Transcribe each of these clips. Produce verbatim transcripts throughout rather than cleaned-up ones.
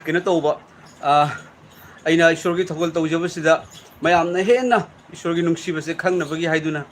ꯀꯩꯅꯣ ꯇꯧꯕ, ꯑ, ꯑꯩꯅ ꯏꯁꯣꯔꯒꯤ ꯊꯧꯒꯜ ꯇꯧꯖꯕꯁꯤꯗ ꯃꯌꯥꯝꯅ ꯍꯦꯟꯅ ꯏꯁꯣꯔꯒꯤ ꯅꯨꯡꯁꯤꯕꯁꯦ ꯈꯪꯅꯕꯒꯤ ꯍꯥꯏꯗꯨꯅ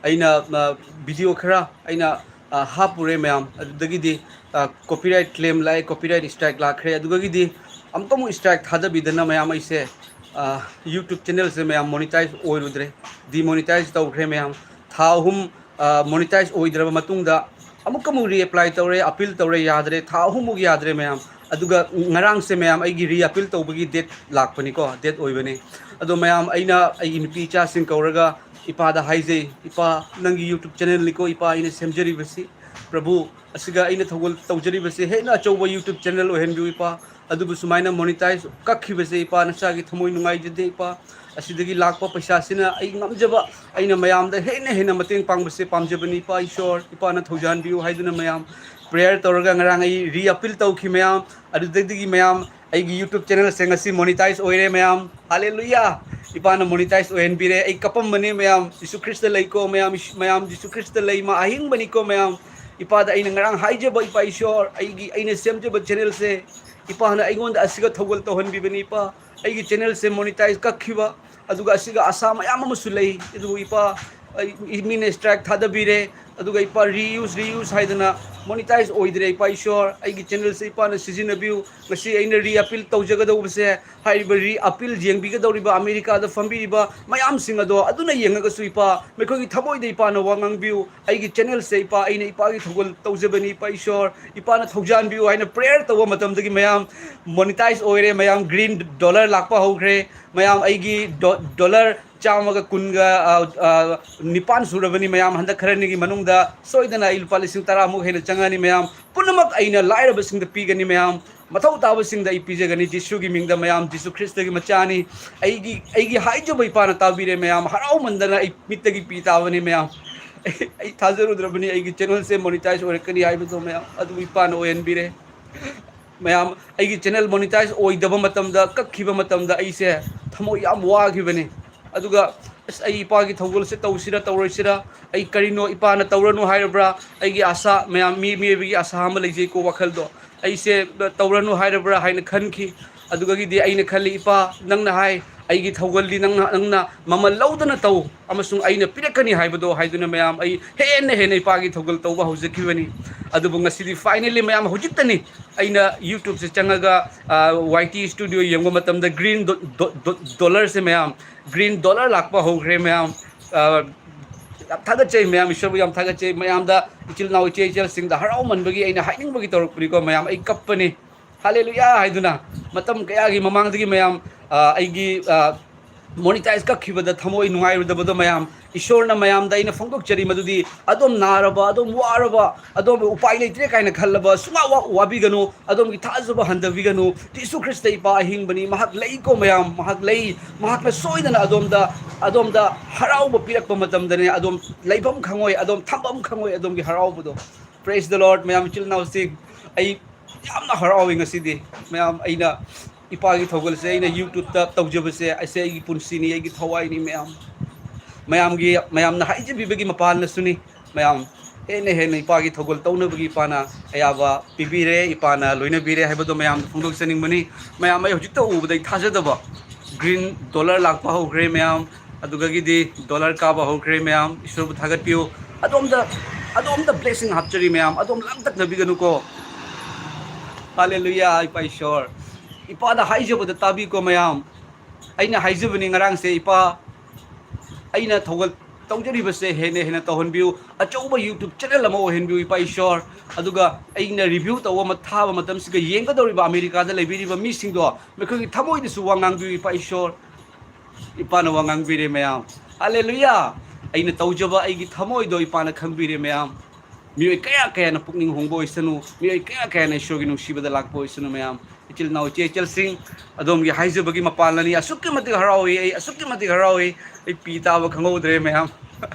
ꯑꯩꯅ, ꯑ, video ꯈꯔ ꯑꯩꯅ, ꯑ, ꯍꯥꯞꯄꯨꯔꯦ ꯃꯌꯥꯝ꯫ ꯑꯗꯨꯗꯒꯤꯗꯤ, ꯑ, copyright claim ꯂꯥꯛꯑꯦ, copyright strike ꯂꯥꯛꯈ꯭ꯔꯦ꯫ ꯑꯗꯨꯗꯒꯤꯗꯤ ꯑꯃꯨꯛꯀ ꯑꯃꯨꯛ strike ꯊꯥꯗꯕꯤꯗꯅ ꯃꯌꯥꯝ ꯑꯩꯁꯦ, ꯑ, YouTube channelꯁꯦ ꯃꯌꯥꯝ monetize ꯑꯣꯏꯔꯨꯗ꯭ꯔꯦ, demonetize ꯇꯧꯈ꯭ꯔꯦ ꯃꯌꯥꯝ꯫ ꯊꯥ ꯑꯍꯨꯝ, ꯑ, monetize ꯑꯣꯏꯗ꯭ꯔꯕ ꯃꯇꯨꯡꯗ ꯑꯃꯨꯛꯀ ꯑꯃꯨꯛ reapply ꯇꯧꯔꯦ, appeal ꯇꯧꯔꯦ, ꯌꯥꯗ꯭ꯔꯦ, ꯊꯥ ꯑꯍꯨꯝꯃꯨꯛ ꯌꯥꯗ꯭ꯔꯦ ꯃꯌꯥꯝ꯫ ꯑꯗꯨꯒ ꯉꯔꯥꯡꯁꯦ ꯃꯌꯥꯝ ꯑꯩꯒꯤ reappeal ꯇꯧꯕꯒꯤ date ꯂꯥꯛꯄꯅꯤꯀꯣ, date ꯑꯣꯏꯕꯅꯤ꯫ ꯑꯗꯣ ꯃꯌꯥꯝ ꯑꯩꯅ ꯑꯩꯒꯤ ꯅꯨꯄꯤ ꯏꯆꯥꯁꯤꯡ ꯀꯧꯔꯒ ꯏꯄꯥꯗ ꯍꯥꯏꯖꯩ, "ꯏꯄꯥ, ꯅꯪꯒꯤ YouTube channelꯅꯤꯀꯣ ꯏꯄꯥ ꯑꯩꯅ ꯁꯦꯝꯖꯔꯤꯕꯁꯤ, ꯄ꯭ꯔꯚꯨ, ꯑꯁꯤꯒ ꯑꯩꯅ ꯊꯧꯒꯜ ꯇꯧꯖꯔꯤꯕꯁꯤ ꯍꯦꯟꯅ ꯑꯆꯧꯕ YouTube channel ꯑꯣꯏꯍꯟꯕꯤꯌꯨ ꯏꯄꯥ꯫ ꯑꯗꯨꯕꯨ ꯁꯨꯃꯥꯏꯅ monetize ꯀꯛꯈꯤꯕꯁꯦ ꯏꯄꯥ ꯅꯆꯥꯒꯤ ꯊꯃꯣꯏ ꯅꯨꯡꯉꯥꯏꯖꯗꯦ ꯏꯄꯥ꯫ ꯑꯁꯤꯗꯒꯤ ꯂꯥꯛꯄ ꯄꯩꯁꯥꯁꯤꯅ ꯑꯩ ꯉꯝꯖꯕ ꯑꯩꯅ ꯃꯌꯥꯝꯗ ꯍꯦꯟꯅ ꯍꯦꯟꯅ ꯃꯇꯦꯡ ꯄꯥꯡꯕꯁꯦ ꯄꯥꯝꯖꯕꯅꯤ ꯏꯄꯥ ꯏꯁꯣꯔ, ꯏꯄꯥꯅ ꯊꯧꯖꯥꯟꯕꯤꯌꯨ" ꯍꯥꯏꯗꯨꯅ ꯃꯌꯥꯝ prayer ꯇꯧꯔꯒ ꯉꯔꯥꯡ ꯑꯩ reappeal ꯇꯧꯈꯤ ꯃꯌꯥꯝ꯫ ꯑꯗꯨꯗꯒꯤ ꯃꯌꯥꯝ ꯑꯩꯒꯤ YouTube channelꯁꯦ ꯉꯁꯤ monetize ꯑꯣꯏꯔꯦ ꯃꯌꯥꯝ꯫ Hallelujah! ꯏꯄꯥꯅ monetize ꯑꯣꯏꯍꯟꯕꯤꯔꯦ꯫ ꯑꯩ ꯀꯞꯄꯝꯕꯅꯤ ꯃꯌꯥꯝ꯫ ꯖꯤꯁꯨ ꯈ꯭ꯔꯤꯁꯇ ꯂꯩꯀꯣ ꯃꯌꯥꯝ, ꯃꯌꯥꯝ ꯖꯤꯁꯨ ꯈ꯭ꯔꯤꯁꯇ ꯂꯩ, ꯃꯥ ꯑꯍꯤꯡꯕꯅꯤꯀꯣ ꯃꯌꯥꯝ꯫ ꯏꯄꯥꯗ ꯑꯩꯅ ꯉꯔꯥꯡ ꯍꯥꯏꯖꯕ, ꯏꯄꯥ ꯏꯁꯣꯔ, ꯑꯩꯒꯤ, ꯑꯩꯅ ꯁꯦꯝꯖꯕ channelꯁꯦ ꯏꯄꯥꯅ ꯑꯩꯉꯣꯟꯗ ꯑꯁꯤꯒ ꯊꯧꯒꯜ ꯇꯧꯍꯟꯕꯤꯕꯅꯤ ꯏꯄꯥ꯫ ꯑꯩꯒꯤ channelꯁꯦ monetize ꯀꯛꯈꯤꯕ, ꯑꯗꯨꯒ ꯑꯁꯤꯒ ꯑꯁꯥ ꯃꯌꯥꯝ ꯑꯃꯁꯨ ꯂꯩ꯫ ꯑꯗꯨꯕꯨ ꯏꯄꯥ, ꯑꯩ, ꯃꯤꯅ strike ꯊꯥꯗꯕꯤꯔꯦ꯫ ꯑꯗꯨꯒ ꯏꯄꯥ reuse, reuse ꯍꯥꯏꯗꯅ monetize ꯑꯣꯏꯗ꯭ꯔꯦ꯫ ꯏꯄꯥ ꯏꯁꯣꯔ, ꯑꯩꯒꯤ channelꯁꯦ ꯏꯄꯥꯅ ꯁꯤꯖꯤꯟꯅꯕꯤꯌꯨ꯫ ꯉꯁꯤ ꯑꯩꯅ reappeal ꯇꯧꯖꯒꯗꯧꯕꯁꯦ, ꯍꯥꯏꯔꯤꯕ reappeal ꯌꯦꯡꯕꯤꯒꯗꯧꯔꯤꯕ ꯑꯃꯦꯔꯤꯀꯥꯗ ꯐꯝꯕꯤꯔꯤꯕ ꯃꯌꯥꯝꯁꯤꯡ ꯑꯗꯣ, ꯑꯗꯨꯅ ꯌꯦꯡꯉꯒꯁꯨ ꯏꯄꯥ, ꯃꯈꯣꯏꯒꯤ ꯊꯃꯣꯏꯗ ꯏꯄꯥꯅ ꯋꯥ ꯉꯥꯡꯕꯤꯌꯨ꯫ ꯑꯩꯒꯤ channelꯁꯦ ꯏꯄꯥ, ꯑꯩꯅ ꯏꯄꯥꯒꯤ ꯊꯧꯒꯜ ꯇꯧꯖꯕꯅꯤ ꯏꯄꯥ ꯏꯁꯣꯔ, ꯏꯄꯥꯅ ꯊꯧꯖꯥꯟꯕꯤꯌꯨ ꯍꯥꯏꯅ prayer ꯇꯧꯕ ꯃꯇꯝꯗꯒꯤ ꯃꯌꯥꯝ monetize ꯑꯣꯏꯔꯦ꯫ ꯃꯌꯥꯝ green dollar ꯂꯥꯛꯄ ꯍꯧꯈ꯭ꯔꯦ꯫ ꯃꯌꯥꯝ ꯑꯩꯒꯤ ꯗꯣ-, dollar ꯆꯥꯝꯃꯒ ꯀꯨꯟꯒ, ꯑ, ꯑ, ꯅꯤꯄꯥꯟ ꯁꯨꯔꯕꯅꯤ ꯃꯌꯥꯝ꯫ ꯍꯟꯗꯛ ꯈꯔꯅꯤꯒꯤ ꯃꯅꯨꯡꯗ ꯁꯣꯏꯗꯅ ꯑꯩ ꯂꯨꯄꯥ ꯂꯤꯁꯤꯡ ꯇꯔꯥꯃꯨꯛ ꯍꯦꯟꯅ ꯆꯪꯉꯅꯤ ꯃꯌꯥꯝ꯫ ꯄꯨꯝꯅꯃꯛ ꯑꯩꯅ ꯂꯥꯏꯔꯕꯁꯤꯡꯗ ꯄꯤꯒꯅꯤ ꯃꯌꯥꯝ꯫ ꯃꯊꯧ ꯇꯥꯕꯁꯤꯡꯗ ꯑꯩ ꯄꯤꯖꯒꯅꯤ ꯖꯤꯁꯨꯒꯤ ꯃꯤꯡꯗ ꯃꯌꯥꯝ꯫ ꯖꯤꯁꯨ ꯈ꯭ꯔꯤꯁꯇꯒꯤ ꯃꯆꯥꯅꯤ꯫ ꯑꯩꯒꯤ, ꯑꯩꯒꯤ ꯍꯥꯏꯖꯕ ꯏꯄꯥꯅ ꯇꯥꯕꯤꯔꯦ ꯃꯌꯥꯝ꯫ ꯍꯔꯥꯎꯃꯟꯗꯅ ꯑꯩ ꯃꯤꯠꯇꯒꯤ ꯄꯤ ꯇꯥꯕꯅꯤ ꯃꯌꯥꯝ꯫ ꯑꯩ, ꯑꯩ ꯊꯥꯖꯔꯨꯗ꯭ꯔꯕꯅꯤ ꯑꯩꯒꯤ channelꯁꯦ monetize ꯑꯣꯏꯔꯛꯀꯅꯤ ꯍꯥꯏꯕꯗꯣ ꯃꯌꯥꯝ꯫ ꯑꯗꯨꯕꯨ ꯏꯄꯥꯅ ꯑꯣꯏꯍꯟꯕꯤꯔꯦ꯫ ꯃꯌꯥꯝ, ꯑꯩꯒꯤ channel monetize ꯑꯣꯏꯗꯕ ꯃꯇꯝꯗ, ꯀꯛꯈꯤꯕ ꯃꯇꯝꯗ ꯑꯩꯁꯦ ꯊꯃꯣꯏ ꯌꯥꯝ ꯋꯥꯈꯤꯕꯅꯤ꯫ ꯑꯗꯨꯒ ꯑꯁ, ꯑꯩ ꯏꯄꯥꯒꯤ ꯊꯧꯒꯜꯁꯦ ꯇꯧꯁꯤꯔꯥ ꯇꯧꯔꯣꯏꯁꯤꯔꯥ, ꯑꯩ ꯀꯔꯤꯅꯣ ꯏꯄꯥꯅ ꯇꯧꯔꯅꯨ ꯍꯥꯏꯔꯕ꯭ꯔꯥ? ꯑꯩꯒꯤ ꯑꯥꯁꯥ ꯃꯌꯥꯝ, ꯃꯤ ꯃꯤꯑꯣꯏꯕꯒꯤ ꯑꯥꯁꯥ ꯑꯃ ꯂꯩꯖꯩꯀꯣ, ꯋꯥꯈꯜꯗꯣ꯫ ꯑꯩꯁꯦ ꯇꯧꯔꯅꯨ ꯍꯥꯏꯔꯕ꯭ꯔꯥ ꯍꯥꯏꯅ ꯈꯟꯈꯤ꯫ ꯑꯗꯨꯗꯒꯤꯗꯤ ꯑꯩꯅ ꯈꯜꯂꯤ, "ꯏꯄꯥ, ꯅꯪꯅ ꯍꯥꯏ, ꯑꯩꯒꯤ ꯊꯧꯒꯜꯗꯤ ꯅꯪꯅ, ꯅꯪꯅ ꯃꯃꯜ ꯂꯧꯗꯅ ꯇꯧ ꯑꯃꯁꯨꯡ ꯑꯩꯅ ꯄꯤꯔꯛꯀꯅꯤ ꯍꯥꯏꯕꯗꯣ" ꯍꯥꯏꯗꯨꯅ ꯃꯌꯥꯝ, ꯑꯩ ꯍꯦꯟꯅ ꯍꯦꯟꯅ ꯏꯄꯥꯒꯤ ꯊꯧꯒꯜ ꯇꯧꯕ ꯍꯧꯖꯈꯤꯕꯅꯤ꯫ ꯑꯗꯨꯕꯨ ꯉꯁꯤꯗꯤ finally ꯃꯌꯥꯝ, ꯍꯧꯖꯤꯛꯇꯅꯤ ꯑꯩꯅ YouTube-ꯁꯦ ꯆꯪꯉꯒ, ꯑ, ꯋꯥꯏ ꯇꯤ studio ꯌꯦꯡꯕ ꯃꯇꯝꯗ green ꯗꯣ-, ꯗꯣ-, ꯗꯣ-, dollar-ꯁꯦ ꯃꯌꯥꯝ, green dollar ꯂꯥꯛꯄ ꯍꯧꯈ꯭ꯔꯦ ꯃꯌꯥꯝ꯫ ꯑ, ꯌꯥꯝ ꯊꯥꯒꯠꯆꯩ ꯃꯌꯥꯝ, ꯏꯁꯣꯔꯕꯨ ꯌꯥꯝ ꯊꯥꯒꯠꯆꯩ꯫ ꯃꯌꯥꯝꯗ, ꯏꯆꯤꯜ ꯏꯅꯥꯎ, ꯏꯆꯦ ꯏꯆꯜꯁꯤꯡꯗ ꯍꯔꯥꯎꯃꯟꯕꯒꯤ ꯑꯩꯅ ꯍꯥꯏꯅꯤꯡꯕꯒꯤ ꯇꯧꯔꯛꯄꯅꯤꯀꯣ ꯃꯌꯥꯝ꯫ ꯑꯩ ꯀꯞꯄꯅꯤ, ꯍꯥꯂꯦꯂꯨꯌꯥ ꯍꯥꯏꯗꯨꯅ꯫ ꯃꯇꯝ ꯀꯌꯥꯒꯤ ꯃꯃꯥꯡꯗꯒꯤ ꯃꯌꯥꯝ, ꯑ, ꯑꯩꯒꯤ, ꯑ, monetize ꯀꯛꯈꯤꯕꯗ ꯊꯃꯣꯏ ꯅꯨꯡꯉꯥꯏꯔꯨꯗꯕꯗꯣ ꯃꯌꯥꯝ, ꯏꯁꯣꯔꯅ ꯃꯌꯥꯝꯗ ꯑꯩꯅ ꯐꯣꯡꯗꯣꯛꯆꯔꯤ ꯃꯗꯨꯗꯤ, ꯑꯗꯣꯝ ꯅꯥꯔꯕ, ꯑꯗꯣꯝ ꯋꯥꯔꯕ, ꯑꯗꯣꯝ ꯎꯄꯥꯏ ꯂꯩꯇ꯭ꯔꯦ ꯀꯥꯏꯅ ꯈꯜꯂꯕ, ꯁꯨꯡꯋꯥ ꯋꯥ-, ꯋꯥꯕꯤꯒꯅꯨ, ꯑꯗꯣꯝꯒꯤ ꯊꯥꯖꯕ ꯍꯟꯊꯕꯤꯒꯅꯨ꯫ ꯖꯤꯁꯨ ꯈ꯭ꯔꯤꯁꯇ ꯏꯄꯥ ꯑꯍꯤꯡꯕꯅꯤ, ꯃꯍꯥꯛ ꯂꯩꯀꯣ ꯃꯌꯥꯝ, ꯃꯍꯥꯛ ꯂꯩ꯫ ꯃꯍꯥꯛꯅ ꯁꯣꯏꯗꯅ ꯑꯗꯣꯝꯗ, ꯑꯗꯣꯝꯗ ꯍꯔꯥꯎꯕ ꯄꯤꯔꯛꯄ ꯃꯇꯝꯗꯅꯦ, ꯑꯗꯣꯝ ꯂꯩꯐꯝ ꯈꯪꯉꯣꯏ, ꯑꯗꯣꯝ ꯊꯝꯐꯝ ꯈꯪꯉꯣꯏ, ꯑꯗꯣꯝꯒꯤ ꯍꯔꯥꯎꯕꯗꯣ꯫ Praise the Lord, ꯃꯌꯥꯝ, ꯏꯆꯤꯜ ꯏꯅꯥꯎꯁꯤꯡ꯫ ꯑꯩ ꯌꯥꯝꯅ ꯍꯔꯥꯎꯏ ꯉꯁꯤꯗꯤ꯫ ꯃꯌꯥꯝ, ꯑꯩꯅ ꯏꯄꯥꯒꯤ ꯊꯧꯒꯜꯁꯦ ꯑꯩꯅ YouTube-ꯇ ꯇꯧꯖꯕꯁꯦ, ꯑꯩꯁꯦ ꯑꯩꯒꯤ ꯄꯨꯟꯁꯤꯅꯤ, ꯑꯩꯒꯤ ꯊꯋꯥꯏꯅꯤ ꯃꯌꯥꯝ꯫ ꯃꯌꯥꯝꯒꯤ, ꯃꯌꯥꯝꯅ ꯍꯥꯏꯖꯕꯤꯕꯒꯤ ꯃꯄꯥꯟꯅꯁꯨꯅꯤ꯫ ꯃꯌꯥꯝ, ꯍꯦꯟꯅ ꯍꯦꯟꯅ ꯏꯄꯥꯒꯤ ꯊꯧꯒꯜ ꯇꯧꯅꯕꯒꯤ ꯏꯄꯥꯅ ꯑꯌꯥꯕ ꯄꯤꯕꯤꯔꯦ, ꯏꯄꯥꯅ ꯂꯣꯏꯅꯕꯤꯔꯦ ꯍꯥꯏꯕꯗꯣ ꯃꯌꯥꯝꯗ ꯐꯣꯡꯗꯣꯛꯆꯅꯤꯡꯕꯅꯤ꯫ ꯃꯌꯥꯝ, ꯑꯩ ꯍꯧꯖꯤꯛꯇ ꯎꯕꯗ ꯑꯩ ꯊꯥꯖꯗꯕ green dollar ꯂꯥꯛꯄ ꯍꯧꯈ꯭ꯔꯦ ꯃꯌꯥꯝ꯫ ꯑꯗꯨꯗꯒꯤꯗꯤ dollar ꯀꯥꯕ ꯍꯧꯈ꯭ꯔꯦ ꯃꯌꯥꯝ꯫ ꯏꯁꯣꯔꯕꯨ ꯊꯥꯒꯠꯄꯤꯌꯨ꯫ ꯑꯗꯣꯝꯗ, ꯑꯗꯣꯝꯗ blessing ꯍꯥꯞꯆꯔꯤ ꯃꯌꯥꯝ꯫ ꯑꯗꯣꯝ ꯂꯥꯡꯇꯛꯅꯕꯤꯒꯅꯨꯀꯣ꯫ ꯍꯥꯂꯦꯂꯨꯌꯥ, ꯏꯄꯥ ꯏꯁꯣꯔ꯫ ꯏꯄꯥꯗ ꯍꯥꯏꯖꯕꯗ ꯇꯥꯕꯤꯀꯣ ꯃꯌꯥꯝ꯫ ꯑꯩꯅ ꯍꯥꯏꯖꯕꯅꯤ ꯉꯔꯥꯡꯁꯦ, ꯏꯄꯥ, ꯑꯩꯅ ꯊꯧꯒꯜ ꯇꯧꯖꯔꯤꯕꯁꯦ ꯍꯦꯟꯅ ꯍꯦꯟꯅ ꯇꯧꯍꯟꯕꯤꯌꯨ, ꯑꯆꯧꯕ YouTube channel ꯑꯃ ꯑꯣꯏꯍꯟꯕꯤꯌꯨ, ꯏꯄꯥ ꯏꯁꯣꯔ꯫ ꯑꯗꯨꯒ ꯑꯩꯅ review ꯇꯧꯕ ꯑꯃ ꯊꯥꯕ ꯃꯇꯝꯁꯤꯗ ꯌꯦꯡꯒꯗꯧꯔꯤꯕ ꯑꯃꯦꯔꯤꯀꯥꯗ ꯂꯩꯕꯤꯔꯤꯕ ꯃꯤꯁꯤꯡꯗꯣ, ꯃꯈꯣꯏꯒꯤ ꯊꯃꯣꯏꯗꯁꯨ ꯋꯥ ꯉꯥꯡꯕꯤꯌꯨ, ꯏꯄꯥ ꯏꯁꯣꯔ꯫ ꯏꯄꯥꯅ ꯋꯥ ꯉꯥꯡꯕꯤꯔꯦ ꯃꯌꯥꯝ꯫ ꯍꯥꯂꯦꯂꯨꯌꯥ! ꯑꯩꯅ ꯇꯧꯖꯕ ꯑꯩꯒꯤ ꯊꯃꯣꯏꯗꯣ ꯏꯄꯥꯅ ꯈꯪꯕꯤꯔꯦ ꯃꯌꯥꯝ꯫ ꯃꯤꯑꯣꯏ ꯀꯌꯥ ꯀꯌꯥꯅ ꯄꯨꯛꯅꯤꯡ ꯍꯣꯡꯕ ꯑꯣꯏꯁꯅꯨ, ꯃꯤꯑꯣꯏ ꯀꯌꯥ ꯀꯌꯥꯅ ꯏꯁꯣꯔꯒꯤ ꯅꯨꯡꯁꯤꯕꯗ ꯂꯥꯛꯄ ꯑꯣꯏꯁꯅꯨ ꯃꯌꯥꯝ꯫ ꯏꯆꯤꯜ ꯏꯅꯥꯎ, ꯏꯆꯦ ꯏꯆꯜꯁꯤꯡ, ꯑꯗꯣꯝꯒꯤ ꯍꯥꯏꯖꯕꯒꯤ ꯃꯄꯥꯟꯂꯅꯤ꯫ ꯑꯁꯨꯛꯀꯤ ꯃꯇꯤꯛ ꯍꯔꯥꯎꯏ ꯑꯩ, ꯑꯁꯨꯛꯀꯤ ꯃꯇꯤꯛ ꯍꯔꯥꯎꯏ꯫ ꯑꯩ ꯄꯤ ꯇꯥꯕ ꯈꯪꯍꯧꯗ꯭ꯔꯦ ꯃꯌꯥꯝ꯫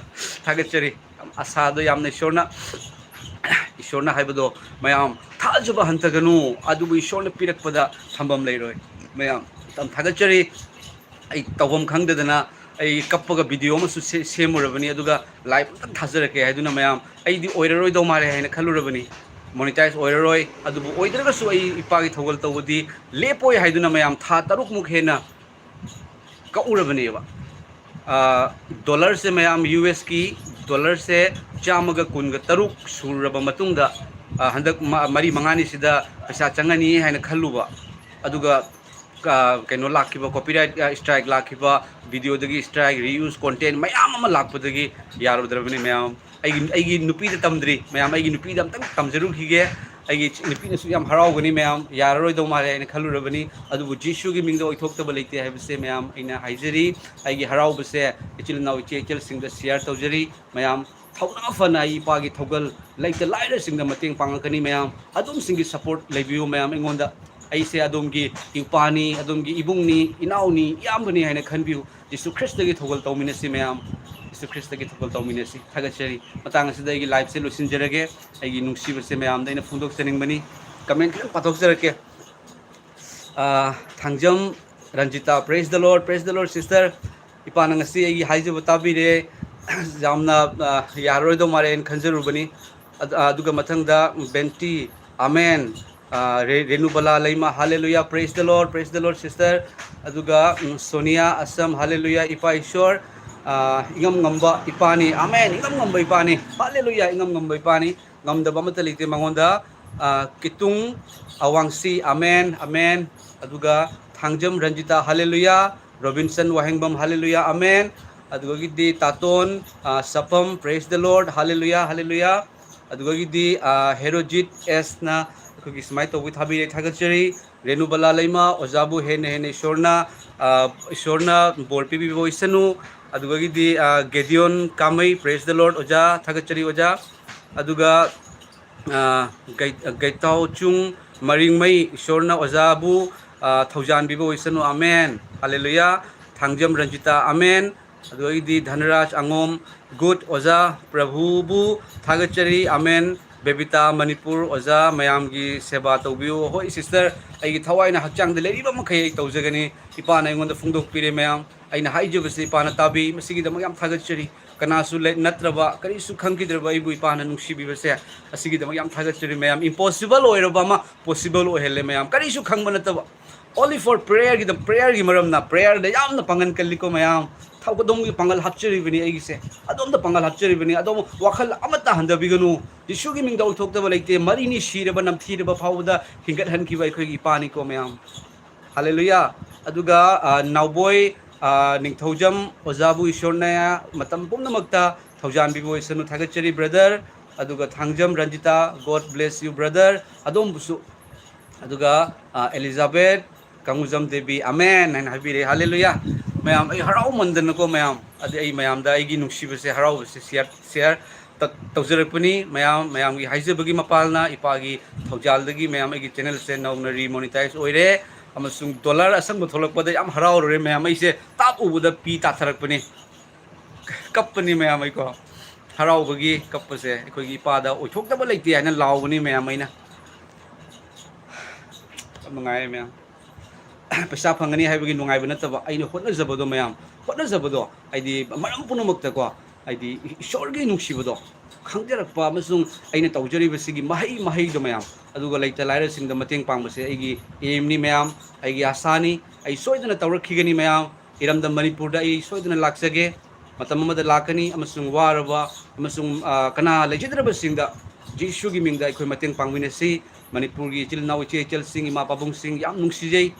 ꯊꯥꯒꯠꯆꯔꯤ꯫ ꯌꯥꯝ ꯑꯁꯥꯗꯣ ꯌꯥꯝꯅ ꯏꯁꯣꯔꯅ, ꯏꯁꯣꯔꯅ ꯍꯥꯏꯕꯗꯣ ꯃꯌꯥꯝ ꯊꯥꯖꯕ ꯍꯟꯊꯒꯅꯨ, ꯑꯗꯨꯕꯨ ꯏꯁꯣꯔꯅ ꯄꯤꯔꯛꯄꯗ ꯊꯝꯐꯝ ꯂꯩꯔꯣꯏ꯫ ꯃꯌꯥꯝ ꯌꯥꯝ ꯊꯥꯒꯠꯆꯔꯤ꯫ ꯑꯩ ꯇꯧꯐꯝ ꯈꯪꯗꯗꯅ ꯑꯩ ꯀꯞꯄꯒ ꯚꯤꯗꯤꯑꯣ ꯑꯃꯁꯨ ꯁꯦ- ꯁꯦꯝꯃꯨꯔꯕꯅꯤ, ꯑꯗꯨꯒ ꯂꯥꯏꯚ ꯑꯝꯇꯪ ꯊꯥꯖꯔꯛꯀꯦ ꯍꯥꯏꯗꯨꯅ꯫ ꯃꯌꯥꯝ, ꯑꯩꯗꯤ ꯑꯣꯏꯔꯔꯣꯏꯗꯧ ꯃꯥꯜꯂꯦ ꯍꯥꯏꯅ ꯈꯜꯂꯨꯔꯕꯅꯤ, ꯃꯣꯅꯤꯇꯥꯏꯁ ꯑꯣꯏꯔꯔꯣꯏ꯫ ꯑꯗꯨꯕꯨ ꯑꯣꯏꯗ꯭ꯔꯒꯁꯨ ꯑꯩ ꯏꯄꯥꯒꯤ ꯊꯧꯒꯜ ꯇꯧꯕꯗꯤ ꯂꯦꯞꯄꯣꯏ ꯍꯥꯏꯗꯨꯅ ꯃꯌꯥꯝ ꯊꯥ ꯇꯔꯨꯛꯃꯨꯛ ꯍꯦꯟꯅ ꯀꯛꯎꯔꯕꯅꯦꯕ꯫ ꯗꯣꯂꯔꯁꯦ ꯃꯌꯥꯝ, ꯌꯨ ꯑꯦꯁꯀꯤ ꯗꯣꯂꯔꯁꯦ ꯆꯥꯝꯃꯒ ꯀꯨꯟꯒ ꯇꯔꯨꯛ ꯁꯨꯔꯕ ꯃꯇꯨꯡꯗ, ꯍꯟꯗꯛ ꯃꯔꯤ ꯃꯉꯥꯅꯤꯁꯤꯗ ꯄꯩꯁꯥ ꯆꯪꯉꯅꯤ ꯍꯥꯏꯅ ꯈꯜꯂꯨꯕ, ꯑꯗꯨꯒ ꯀꯩꯅꯣ ꯂꯥꯛꯈꯤꯕ, ꯀꯣꯄꯤꯔꯥꯏꯠ ꯏꯁꯇ꯭ꯔꯥꯏꯛ ꯂꯥꯛꯈꯤꯕ, ꯚꯤꯗꯤꯑꯣꯗꯒꯤ ꯏꯁꯇ꯭ꯔꯥꯏꯛ, ꯔꯤꯌꯨꯁ ꯀꯣꯟꯇꯦꯟ ꯃꯌꯥꯝ ꯑꯃ ꯂꯥꯛꯄꯗꯒꯤ ꯌꯥꯔꯨꯗ꯭ꯔꯕꯅꯤ ꯃꯌꯥꯝ꯫ ꯑꯩꯒꯤ ꯑꯩꯒꯤ ꯅꯨꯄꯤꯗ ꯇꯝꯗ꯭ꯔꯤ ꯃꯌꯥꯝ, ꯑꯩꯒꯤ ꯅꯨꯄꯤꯗ ꯑꯝꯇꯪ ꯇꯝꯖꯔꯨꯈꯤꯒꯦ꯫ ꯑꯩꯒꯤ ꯅꯨꯄꯤꯅꯁꯨ ꯌꯥꯝ ꯍꯔꯥꯎꯒꯅꯤ ꯃꯌꯥꯝ, ꯌꯥꯔꯔꯣꯏꯗꯧ ꯃꯥꯜꯂꯦ ꯍꯥꯏꯅ ꯈꯜꯂꯨꯔꯕꯅꯤ꯫ ꯑꯗꯨꯕꯨ ꯖꯤꯁꯨꯒꯤ ꯃꯤꯡꯗ ꯑꯣꯏꯊꯣꯛꯇꯕ ꯂꯩꯇꯦ ꯍꯥꯏꯕꯁꯦ ꯃꯌꯥꯝ ꯑꯩꯅ ꯍꯥꯏꯖꯔꯤ꯫ ꯑꯩꯒꯤ ꯍꯔꯥꯎꯕꯁꯦ ꯏꯆꯤꯜ ꯏꯅꯥꯎ ꯏꯆꯦ ꯏꯆꯜꯁꯤꯡꯗ ꯁꯤꯌꯥꯔ ꯇꯧꯖꯔꯤ꯫ ꯃꯌꯥꯝ ꯊꯧꯅꯥ ꯐꯅ ꯑꯩ ꯏꯄꯥꯒꯤ ꯊꯧꯒꯜ, ꯂꯩꯇ ꯂꯥꯏꯔꯁꯤꯡꯗ ꯃꯇꯦꯡ ꯄꯥꯡꯉꯛꯀꯅꯤ ꯃꯌꯥꯝ꯫ ꯑꯗꯣꯝꯁꯤꯡꯒꯤ ꯁꯄꯣꯔꯠ ꯂꯩꯕꯤꯌꯨ ꯃꯌꯥꯝ ꯑꯩꯉꯣꯟꯗ꯫ ꯑꯩꯁꯦ ꯑꯗꯣꯝꯒꯤ ꯏꯄꯥꯅꯤ, ꯑꯗꯣꯝꯒꯤ ꯏꯕꯨꯡꯅꯤ, ꯏꯅꯥꯎꯅꯤ, ꯏꯌꯥꯝꯕꯅꯤ ꯍꯥꯏꯅ ꯈꯟꯕꯤꯌꯨ꯫ ꯖꯤꯁꯨ ꯈ꯭ꯔꯤꯁꯇꯒꯤ ꯊꯧꯒꯜ ꯇꯧꯃꯤꯟꯅꯁꯤ ꯃꯌꯥꯝ, ꯖꯤꯁꯨ ꯈ꯭ꯔꯤꯁꯇꯒꯤ ꯊꯧꯒꯜ ꯇꯧꯃꯤꯟꯅꯁꯤ꯫ ꯊꯥꯒꯠꯆꯔꯤ꯫ ꯃꯇꯥꯡ ꯑꯁꯤꯗ ꯑꯩꯒꯤ ꯂꯥꯏꯐꯁꯦ ꯂꯣꯏꯁꯤꯟꯖꯔꯒꯦ꯫ ꯑꯩꯒꯤ ꯅꯨꯡꯁꯤꯕꯁꯦ ꯃꯌꯥꯝꯗ ꯑꯩꯅ ꯐꯣꯡꯗꯣꯛꯆꯅꯤꯡꯕꯅꯤ꯫ ꯀꯃꯦꯟ ꯈꯤꯇꯪ ꯄꯥꯊꯣꯛꯆꯔꯛꯀꯦ꯫ Thangjam Ranjita, praise the Lord, praise the Lord sister꯫ ꯏꯄꯥꯅ ꯉꯁꯤ ꯑꯩꯒꯤ ꯍꯥꯏꯖꯕ ꯇꯥꯕꯤꯔꯦ꯫ ꯌꯥꯝꯅ ꯌꯥꯔꯔꯣꯏꯗꯧ ꯃꯥꯜꯂꯦ ꯍꯥꯏꯅ ꯈꯟꯖꯔꯨꯕꯅꯤ꯫ ꯑꯗꯨꯒ ꯃꯊꯪꯗ ꯕꯦꯟꯇꯤ, amen. Renubala Leima, hallelujah, praise the Lord, praise the Lord sister꯫ ꯑꯗꯨꯒ ꯁꯣꯅꯤꯌꯥ ꯑꯁꯝ, hallelujah, ꯏꯄꯥ ꯏꯁꯣꯔ, ꯏꯉꯝ ꯉꯝꯕ ꯏꯄꯥꯅꯤ, ꯑꯃꯦꯟ, ꯏꯉꯝ ꯉꯝꯕ ꯏꯄꯥꯅꯤ, hallelujah, ꯏꯉꯝ ꯉꯝꯕ ꯏꯄꯥꯅꯤ, ꯉꯝꯗꯕ ꯑꯃꯠꯇ ꯂꯩꯇꯦ ꯃꯉꯣꯟꯗ꯫ ꯀꯤꯇꯨꯡ ꯑꯋꯥꯡꯁꯤ, ꯑꯃꯦꯟ, ꯑꯃꯦꯟ꯫ ꯑꯗꯨꯒ Thangjam Ranjita, hallelujah꯫ Robinson Wahengbam, hallelujah, amen. ꯑꯗꯨꯗꯒꯤꯗꯤ ꯇꯥꯇꯣꯟ ꯁꯄꯝ, praise the Lord, hallelujah, hallelujah꯫ ꯑꯗꯨꯗꯒꯤꯗꯤ ꯍꯦꯔꯣꯖꯤꯠ ꯑꯦꯁꯅ ꯑꯩꯈꯣꯏꯒꯤ ꯁꯨꯃꯥꯏꯅ ꯇꯧꯕꯒꯤ ꯊꯥꯕꯤꯔꯦ, ꯊꯥꯒꯠꯆꯔꯤ꯫ ꯔꯦꯅꯨꯕꯂꯥ ꯂꯩꯃ, ꯑꯣꯖꯥꯕꯨ ꯍꯦꯟꯅ ꯍꯦꯟꯅ ꯏꯁꯣꯔꯅ, ꯏꯁꯣꯔꯅ ꯕꯣꯔ ꯄꯤꯕꯤꯕ ꯑꯣꯏꯁꯅꯨ꯫ ꯑꯗꯨꯗꯒꯤꯗꯤ ꯒꯦꯗꯤꯌꯣꯟ ꯀꯥꯃꯩ, praise the Lord ꯑꯣꯖꯥ, ꯊꯥꯒꯠꯆꯔꯤ ꯑꯣꯖꯥ꯫ ꯑꯗꯨꯒ ꯒꯩꯇꯥꯎ ꯆꯨꯡ ꯃꯔꯤꯡꯃꯩ, ꯏꯁꯣꯔꯅ ꯑꯣꯖꯥꯕꯨ ꯊꯧꯖꯥꯟꯕꯤꯕ ꯑꯣꯏꯁꯅꯨ, amen, hallelujah꯫ Thangjam Ranjita, amen. ꯑꯗꯨꯗꯒꯤꯗꯤ ꯙꯅꯔꯥꯖ ꯑꯉꯣꯝ, good ꯑꯣꯖꯥ, ꯄ꯭ꯔꯚꯨꯕꯨ ꯊꯥꯒꯠꯆꯔꯤ, ꯑꯃꯦꯟ꯫ ꯕꯦꯕꯤꯇꯥ ꯃꯅꯤꯄꯨꯔ, ꯑꯣꯖꯥ, ꯃꯌꯥꯝꯒꯤ ꯁꯦꯕꯥ ꯇꯧꯕꯤꯌꯨ꯫ ꯍꯣꯏ sister, ꯑꯩꯒꯤ ꯊꯋꯥꯏꯅ ꯍꯛꯆꯥꯡꯗ ꯂꯩꯔꯤꯕ ꯃꯈꯩ ꯑꯩ ꯇꯧꯖꯒꯅꯤ꯫ ꯏꯄꯥꯅ ꯑꯩꯉꯣꯟꯗ ꯐꯣꯡꯗꯣꯛꯄꯤꯔꯦ ꯃꯌꯥꯝ꯫ ꯑꯩꯅ ꯍꯥꯏꯖꯕꯁꯦ ꯏꯄꯥꯅ ꯇꯥꯕꯤ꯫ ꯃꯁꯤꯒꯤꯗꯃꯛ ꯌꯥꯝ ꯊꯥꯒꯠꯆꯔꯤ꯫ ꯀꯅꯥꯁꯨ ꯂꯩ-, ꯅꯠꯇ꯭ꯔꯕ, ꯀꯔꯤꯁꯨ ꯈꯪꯈꯤꯗ꯭ꯔꯕ ꯑꯩꯕꯨ ꯏꯄꯥꯅ ꯅꯨꯡꯁꯤꯕꯤꯕꯁꯦ, ꯑꯁꯤꯒꯤꯗꯃꯛ ꯌꯥꯝ ꯊꯥꯒꯠꯆꯔꯤ ꯃꯌꯥꯝ꯫ Impossible ꯑꯣꯏꯔꯕ ꯑꯃ possible ꯑꯣꯏꯍꯜꯂꯦ ꯃꯌꯥꯝ꯫ ꯀꯔꯤꯁꯨ ꯈꯪꯕ ꯅꯠꯇꯕ, only for prayer ꯒꯤꯗ, prayer ꯒꯤ ꯃꯔꯝꯅ, prayer ꯗ ꯌꯥꯝꯅ ꯄꯥꯡꯒꯜ ꯀꯜꯂꯤꯀꯣ ꯃꯌꯥꯝ꯫ ꯊꯧꯒꯗꯣꯡꯒꯤ ꯄꯥꯡꯒꯜ ꯍꯥꯞꯆꯔꯤꯕꯅꯤ ꯑꯩꯒꯤꯁꯦ, ꯑꯗꯣꯝꯗ ꯄꯥꯡꯒꯜ ꯍꯥꯞꯆꯔꯤꯕꯅꯤ꯫ ꯑꯗꯣꯝ ꯋꯥꯈꯜ ꯑꯃꯠꯇ ꯍꯟꯊꯕꯤꯒꯅꯨ꯫ ꯌꯤꯁꯨꯒꯤ ꯃꯤꯡꯗ ꯑꯣꯏꯊꯣꯛꯇꯕ ꯂꯩꯇꯦ꯫ ꯃꯔꯤꯅꯤ ꯁꯤꯔꯕ, ꯅꯝꯊꯤꯔꯕ ꯐꯥꯎꯕꯗ ꯍꯤꯡꯒꯠꯍꯟꯈꯤꯕ ꯑꯩꯈꯣꯏꯒꯤ ꯏꯄꯥꯅꯤꯀꯣ ꯃꯌꯥꯝ꯫ ꯍꯥꯂꯦꯂꯨꯌꯥ꯫ ꯑꯗꯨꯒ, ꯑ, ꯅꯥꯎꯕꯣꯏ, ꯑ, ꯅꯤꯡꯊꯧꯖꯝ, ꯑꯣꯖꯥꯕꯨ ꯏꯁꯣꯔꯅ ꯃꯇꯝ ꯄꯨꯝꯅꯃꯛꯇ ꯊꯧꯖꯥꯟꯕꯤꯕ ꯑꯣꯏꯁꯅꯨ꯫ ꯊꯥꯒꯠꯆꯔꯤ brother꯫ ꯑꯗꯨꯒ Thangjam Ranjita, God bless you brother꯫ ꯑꯗꯣꯝꯕꯨꯁꯨ꯫ ꯑꯗꯨꯒ, ꯑ, ꯑꯦꯂꯤꯖꯥꯕꯦꯠ, ꯀꯥꯡꯉꯨꯖꯝ ꯗꯦꯕꯤ, ꯑꯃꯦꯟ ꯍꯥꯏꯅ ꯍꯥꯏꯕꯤꯔꯦ꯫ ꯍꯥꯂꯦꯂꯨꯌꯥ꯫ ꯃꯌꯥꯝ, ꯑꯩ ꯍꯔꯥꯎꯃꯟꯗꯅꯀꯣ ꯃꯌꯥꯝ, ꯑꯗꯩ ꯑꯩ ꯃꯌꯥꯝꯗ ꯑꯩꯒꯤ ꯅꯨꯡꯁꯤꯕꯁꯦ, ꯍꯔꯥꯎꯕꯁꯦ share, share ꯇ-, ꯇꯧꯖꯔꯛꯄꯅꯤ꯫ ꯃꯌꯥꯝ, ꯃꯌꯥꯝꯒꯤ ꯍꯥꯏꯖꯕꯒꯤ ꯃꯄꯥꯜꯅ ꯏꯄꯥꯒꯤ ꯊꯧꯖꯥꯜꯗꯒꯤ ꯃꯌꯥꯝ ꯑꯩꯒꯤ channel ꯁꯦ ꯅꯧꯅ remonetize ꯑꯣꯏꯔꯦ, ꯑꯃꯁꯨꯡ dollar ꯑꯁꯪꯕ ꯊꯣꯛꯂꯛꯄꯗ ꯌꯥꯝ ꯍꯔꯥꯎꯔꯨꯔꯦ ꯃꯌꯥꯝ꯫ ꯑꯩꯁꯦ ꯇꯥꯞ ꯎꯕꯗ ꯄꯤ ꯇꯥꯊꯔꯛꯄꯅꯤ꯫ ꯀꯞꯄꯅꯤ ꯃꯌꯥꯝ ꯑꯩꯀꯣ꯫ ꯍꯔꯥꯎꯕꯒꯤ ꯀꯞꯄꯁꯦ ꯑꯩꯈꯣꯏꯒꯤ ꯏꯄꯥꯗ ꯑꯣꯏꯊꯣꯛꯇꯕ ꯂꯩꯇꯦ ꯍꯥꯏꯅ ꯂꯥꯎꯕꯅꯤ ꯃꯌꯥꯝ ꯑꯩꯅ꯫ ꯌꯥꯝ ꯅꯨꯡꯉꯥꯏꯔꯦ ꯃꯌꯥꯝ꯫ ꯄꯩꯁꯥ ꯐꯪꯒꯅꯤ ꯍꯥꯏꯕꯒꯤ ꯅꯨꯡꯉꯥꯏꯕ ꯅꯠꯇꯕ, ꯑꯩꯅ ꯍꯣꯠꯅꯖꯕꯗꯣ ꯃꯌꯥꯝ, ꯍꯣꯠꯅꯖꯕꯗꯣ, ꯍꯥꯏꯗꯤ ꯃꯔꯝ ꯄꯨꯝꯅꯃꯛꯇꯀꯣ, ꯍꯥꯏꯗꯤ ꯏꯁꯣꯔꯒꯤ ꯅꯨꯡꯁꯤꯕꯗꯣ ꯈꯪꯖꯔꯛꯄ ꯑꯃꯁꯨꯡ ꯑꯩꯅ ꯇꯧꯖꯔꯤꯕꯁꯤꯒꯤ ꯃꯍꯩ, ꯃꯍꯩꯗꯣ ꯃꯌꯥꯝ, ꯑꯗꯨꯒ ꯂꯩꯇ ꯂꯥꯏꯔꯁꯤꯡꯗ ꯃꯇꯦꯡ ꯄꯥꯡꯕꯁꯦ ꯑꯩꯒꯤ aim ꯅꯤ ꯃꯌꯥꯝ, ꯑꯩꯒꯤ ꯑꯁꯥꯅꯤ꯫ ꯑꯩ ꯁꯣꯏꯗꯅ ꯇꯧꯔꯛꯈꯤꯒꯅꯤ ꯃꯌꯥꯝ꯫ ꯏꯔꯝꯗꯝ ꯃꯅꯤꯄꯨꯔꯗ ꯑꯩ ꯁꯣꯏꯗꯅ ꯂꯥꯛꯆꯒꯦ꯫ ꯃꯇꯝ ꯑꯃꯗ ꯂꯥꯛꯀꯅꯤ ꯑꯃꯁꯨꯡ ꯋꯥꯔꯕ ꯑꯃꯁꯨꯡ, ꯑ, ꯀꯅꯥ ꯂꯩꯖꯗ꯭ꯔꯕꯁꯤꯡꯗ ꯖꯤꯁꯨꯒꯤ ꯃꯤꯡꯗ ꯑꯩꯈꯣꯏ ꯃꯇꯦꯡ ꯄꯥꯡꯃꯤꯟꯅꯁꯤ꯫ ꯃꯅꯤꯄꯨꯔꯒꯤ ꯏꯆꯤꯜ ꯏꯅꯥꯎ ꯏꯆꯦ ꯏꯆꯜꯁꯤꯡ, ꯏꯃꯥ ꯄꯥꯕꯨꯡꯁꯤꯡ ꯌꯥꯝ ꯅꯨꯡꯁꯤꯖꯩ꯫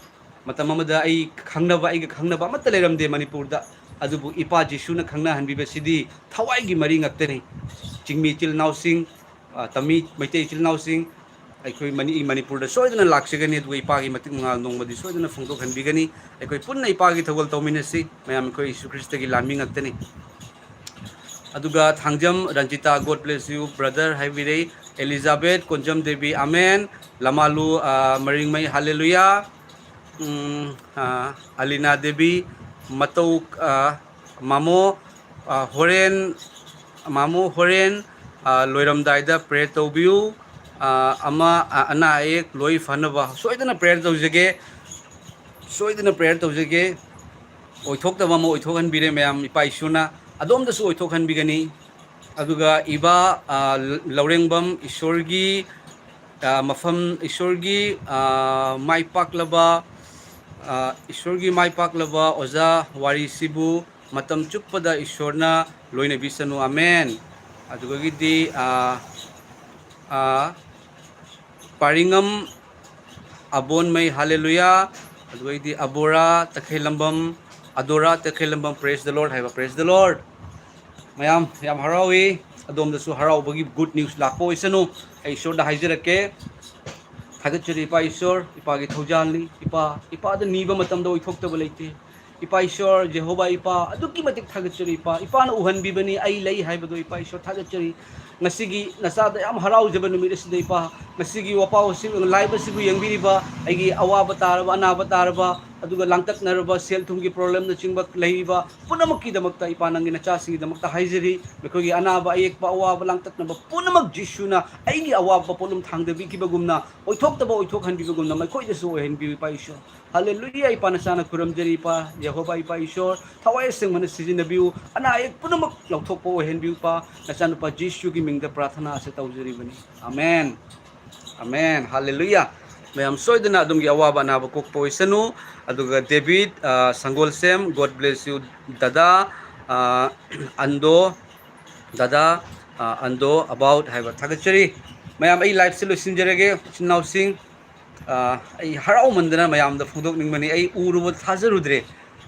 ꯃꯇꯝ ꯑꯃꯗ ꯑꯩ ꯈꯪꯅꯕ, ꯑꯩꯒ ꯈꯪꯅꯕ ꯑꯃꯠꯇ ꯂꯩꯔꯝꯗꯦ ꯃꯅꯤꯄꯨꯔꯗ, ꯑꯗꯨꯕꯨ ꯏꯄꯥ ꯖꯤꯁꯨꯅ ꯈꯪꯅꯍꯟꯕꯤꯕꯁꯤꯗꯤ ꯊꯋꯥꯏꯒꯤ ꯃꯔꯤ ꯉꯥꯛꯇꯅꯤ꯫ ꯆꯤꯡꯃꯤ ꯏꯆꯤꯜ ꯏꯅꯥꯎꯁꯤꯡ, ꯑ, ꯇꯝꯃꯤ ꯃꯩꯇꯩ ꯏꯆꯤꯜ ꯏꯅꯥꯎꯁꯤꯡ, ꯑꯩꯈꯣꯏ ꯃꯅꯤ-, ꯃꯅꯤꯄꯨꯔꯗ ꯁꯣꯏꯗꯅ ꯂꯥꯛꯆꯒꯅꯤ, ꯑꯗꯨꯒ ꯏꯄꯥꯒꯤ ꯃꯇꯤꯛ ꯃꯉꯥꯜ ꯅꯣꯡꯃꯗꯤ ꯁꯣꯏꯗꯅ ꯐꯣꯡꯗꯣꯛꯍꯟꯕꯤꯒꯅꯤ꯫ ꯑꯩꯈꯣꯏ ꯄꯨꯟꯅ ꯏꯄꯥꯒꯤ ꯊꯧꯒꯜ ꯇꯧꯃꯤꯟꯅꯁꯤ꯫ ꯃꯌꯥꯝ ꯑꯩꯈꯣꯏ ꯌꯤꯁꯨ ꯈ꯭ꯔꯤꯁꯇꯒꯤ ꯂꯥꯟꯃꯤ ꯉꯥꯛꯇꯅꯤ꯫ ꯑꯗꯨꯒ Thangjam Ranjita, God bless you brother ꯍꯥꯏꯕꯤꯔꯦ꯫ Elizabeth Konjam Devi, amen. ꯂꯃꯥꯂꯨ, ꯑ, ꯃꯔꯤꯡꯃꯩ, ꯍꯥꯂꯦꯂꯨꯌꯥ꯫ ꯎꯝ, ꯑ, ꯑꯂꯤꯅꯥ ꯗꯦꯕꯤ, ꯃꯇꯧ, ꯑ, ꯃꯥꯃꯣ, ꯑ, ꯍꯣꯔꯦꯟ, ꯃꯥꯃꯣ ꯍꯣꯔꯦꯟ, ꯑ, ꯂꯣꯏꯔꯝꯗꯥꯏꯗ prayer ꯇꯧꯕꯤꯌꯨ꯫ ꯑ, ꯑꯃ, ꯑ, ꯑꯅꯥ ꯑꯌꯦꯛ ꯂꯣꯏ ꯐꯅꯕ ꯁꯣꯏꯗꯅ prayer ꯇꯧꯖꯒꯦ, ꯁꯣꯏꯗꯅ prayer ꯇꯧꯖꯒꯦ꯫ ꯑꯣꯏꯊꯣꯛꯇꯕ ꯑꯃ ꯑꯣꯏꯊꯣꯛꯍꯟꯕꯤꯔꯦ ꯃꯌꯥꯝ꯫ ꯏꯄꯥ ꯏꯁꯣꯔꯅ ꯑꯗꯣꯝꯗꯁꯨ ꯑꯣꯏꯊꯣꯛꯍꯟꯕꯤꯒꯅꯤ꯫ ꯑꯗꯨꯒ ꯏꯕꯥ, ꯑ, ꯂꯧꯔꯦꯡꯕꯝ, ꯏꯁꯣꯔꯒꯤ, ꯑ, ꯃꯐꯝ, ꯏꯁꯣꯔꯒꯤ, ꯑ, ꯃꯥꯏ ꯄꯥꯛꯂꯕ, ꯑ, ꯏꯁꯣꯔꯒꯤ ꯃꯥꯏ ꯄꯥꯛꯂꯕ ꯑꯣꯖꯥ ꯋꯥꯔꯤꯁꯤꯕꯨ ꯃꯇꯝ ꯆꯨꯞꯄꯗ ꯏꯁꯣꯔꯅ ꯂꯣꯏꯅꯕꯤꯁꯅꯨ꯫ ꯑꯃꯦꯟ꯫ ꯑꯗꯨꯗꯒꯤꯗꯤ, ꯑ, ꯑ, ꯄꯥꯔꯤꯉꯝ ꯑꯕꯣꯟꯃꯩ, ꯍꯥꯂꯦꯂꯨꯌꯥ꯫ ꯑꯗꯨꯗꯒꯤꯗꯤ ꯑꯕꯣꯔꯥ ꯇꯈꯦꯜꯂꯝꯕꯝ, ꯑꯗꯣꯔꯥ ꯇꯈꯦꯜꯂꯝꯕꯝ, praise the Lord ꯍꯥꯏꯕ, praise the Lord꯫ ꯃꯌꯥꯝ ꯌꯥꯝ ꯍꯔꯥꯎꯏ꯫ ꯑꯗꯣꯝꯗꯁꯨ ꯍꯔꯥꯎꯕꯒꯤ good news ꯂꯥꯛꯄ ꯑꯣꯏꯁꯅꯨ꯫ ꯑꯩ ꯏꯁꯣꯔꯗ ꯍꯥꯏꯖꯔꯛꯀꯦ, ꯊꯥꯒꯠꯆꯔꯤ ꯏꯄꯥ ꯏꯁꯣꯔ, ꯏꯄꯥꯒꯤ ꯊꯧꯖꯥꯜꯅꯤ꯫ ꯏꯄꯥ, ꯏꯄꯥꯗ ꯅꯤꯕ ꯃꯇꯝꯗ ꯑꯣꯏꯊꯣꯛꯇꯕ ꯂꯩꯇꯦ꯫ ꯏꯄꯥ ꯏꯁꯣꯔ, ꯖꯦꯍꯣꯕꯥ ꯏꯄꯥ, ꯑꯗꯨꯛꯀꯤ ꯃꯇꯤꯛ ꯊꯥꯒꯠꯆꯔꯤ ꯏꯄꯥ꯫ ꯏꯄꯥꯅ ꯎꯍꯟꯕꯤꯕꯅꯤ ꯑꯩ ꯂꯩ ꯍꯥꯏꯕꯗꯣ ꯏꯄꯥ ꯏꯁꯣꯔ ꯊꯥꯒꯠꯆꯔꯤ꯫ ꯉꯁꯤꯒꯤ ꯅꯆꯥꯗ ꯌꯥꯝ ꯍꯔꯥꯎꯖꯕ ꯅꯨꯃꯤꯠ ꯑꯁꯤꯗ ꯏꯄꯥ, ꯉꯁꯤꯒꯤ ꯋꯥꯄꯥꯎ ꯑꯁꯤ, live ꯑꯁꯤꯕꯨ ꯌꯦꯡꯕꯤꯔꯤꯕ ꯑꯩꯒꯤ ꯑꯋꯥꯕ ꯇꯥꯔꯕ, ꯑꯅꯥꯕ ꯇꯥꯔꯕ, ꯑꯗꯨꯒ ꯂꯥꯡꯇꯛꯅꯔꯕ, ꯁꯦꯜ ꯊꯨꯝꯒꯤ problemꯅꯆꯤꯡꯕ ꯂꯩꯔꯤꯕ ꯄꯨꯝꯅꯃꯛꯀꯤꯗꯃꯛꯇ ꯏꯄꯥ ꯅꯪꯒꯤ ꯅꯆꯥꯁꯤꯡꯒꯤꯗꯃꯛꯇ ꯍꯥꯏꯖꯔꯤ꯫ ꯃꯈꯣꯏꯒꯤ ꯑꯅꯥꯕ ꯑꯌꯦꯛꯄ ꯑꯋꯥꯕ ꯂꯥꯡꯇꯛꯅꯕ ꯄꯨꯝꯅꯃꯛ ꯖꯤꯁꯨꯅ ꯑꯩꯒꯤ ꯑꯋꯥꯕ ꯄꯣꯠꯂꯨꯝ ꯊꯥꯡꯗꯕꯤꯈꯤꯕꯒꯨꯝꯅ ꯑꯣꯏꯊꯣꯛꯇꯕ ꯑꯣꯏꯊꯣꯛꯍꯟꯕꯤꯕꯒꯨꯝꯅ ꯃꯈꯣꯏꯗꯁꯨ ꯑꯣꯏꯍꯟꯕꯤꯌꯨ ꯏꯄꯥ ꯏꯁꯣꯔ꯫ ꯍꯥꯂꯦꯂꯨꯌꯥ ꯏꯄꯥ ꯅꯆꯥꯅ ꯈꯨꯔꯨꯝꯖꯔꯤ ꯏꯄꯥ꯫ ꯌꯦꯍꯣꯕꯥ ꯏꯄꯥ ꯏꯁꯣꯔ ꯊꯋꯥꯏ ꯑꯁꯦꯡꯕꯅ ꯁꯤꯖꯤꯟꯅꯕꯤꯌꯨ꯫ ꯑꯅꯥ ꯑꯌꯦꯛ ꯄꯨꯝꯅꯃꯛ ꯂꯧꯊꯣꯛꯄ ꯑꯣꯏꯍꯟꯕꯤꯌꯨ ꯏꯄꯥ꯫ ꯅꯆꯥꯅꯨꯄꯥ ꯖꯤꯁꯨꯒꯤ ꯃꯤꯡꯗ ꯄ꯭ꯔꯥꯊꯅꯥ ꯑꯁꯤ ꯇꯧꯖꯔꯤꯕꯅꯤ꯫ ꯑꯃꯦꯟ꯫ ꯑꯃꯦꯟ꯫ ꯍꯥꯂꯦꯂꯨꯌꯥ꯫ ꯃꯌꯥꯝ ꯁꯣꯏꯗꯅ ꯑꯗꯣꯝꯒꯤ ꯑꯋꯥꯕ ꯑꯅꯥꯕ ꯀꯣꯛꯄ ꯑꯣꯏꯁꯅꯨ꯫ ꯑꯗꯨꯒ ꯗꯦꯕꯤꯠ, ꯑ, ꯁꯪꯒꯣꯜꯁꯦꯝ, God bless you ꯗꯗꯥ, ꯑ, ꯑꯟꯗꯣ, ꯗꯗꯥ, ꯑ, ꯑꯟꯗꯣ ꯑꯕꯥꯎꯠ ꯍꯥꯏꯕ ꯊꯥꯒꯠꯆꯔꯤ꯫ ꯃꯌꯥꯝ ꯑꯩ liveꯁꯦ ꯂꯣꯏꯁꯤꯟꯖꯔꯒꯦ ꯏꯆꯤꯟ ꯏꯅꯥꯎꯁꯤꯡ꯫ ꯑ, ꯑꯩ ꯍꯔꯥꯎꯃꯟꯗꯅ ꯃꯌꯥꯝꯗ ꯐꯣꯡꯗꯣꯛꯅꯤꯡꯕꯅꯤ꯫ ꯑꯩ ꯎꯔꯨꯕ ꯊꯥꯖꯔꯨꯗ꯭ꯔꯦ꯫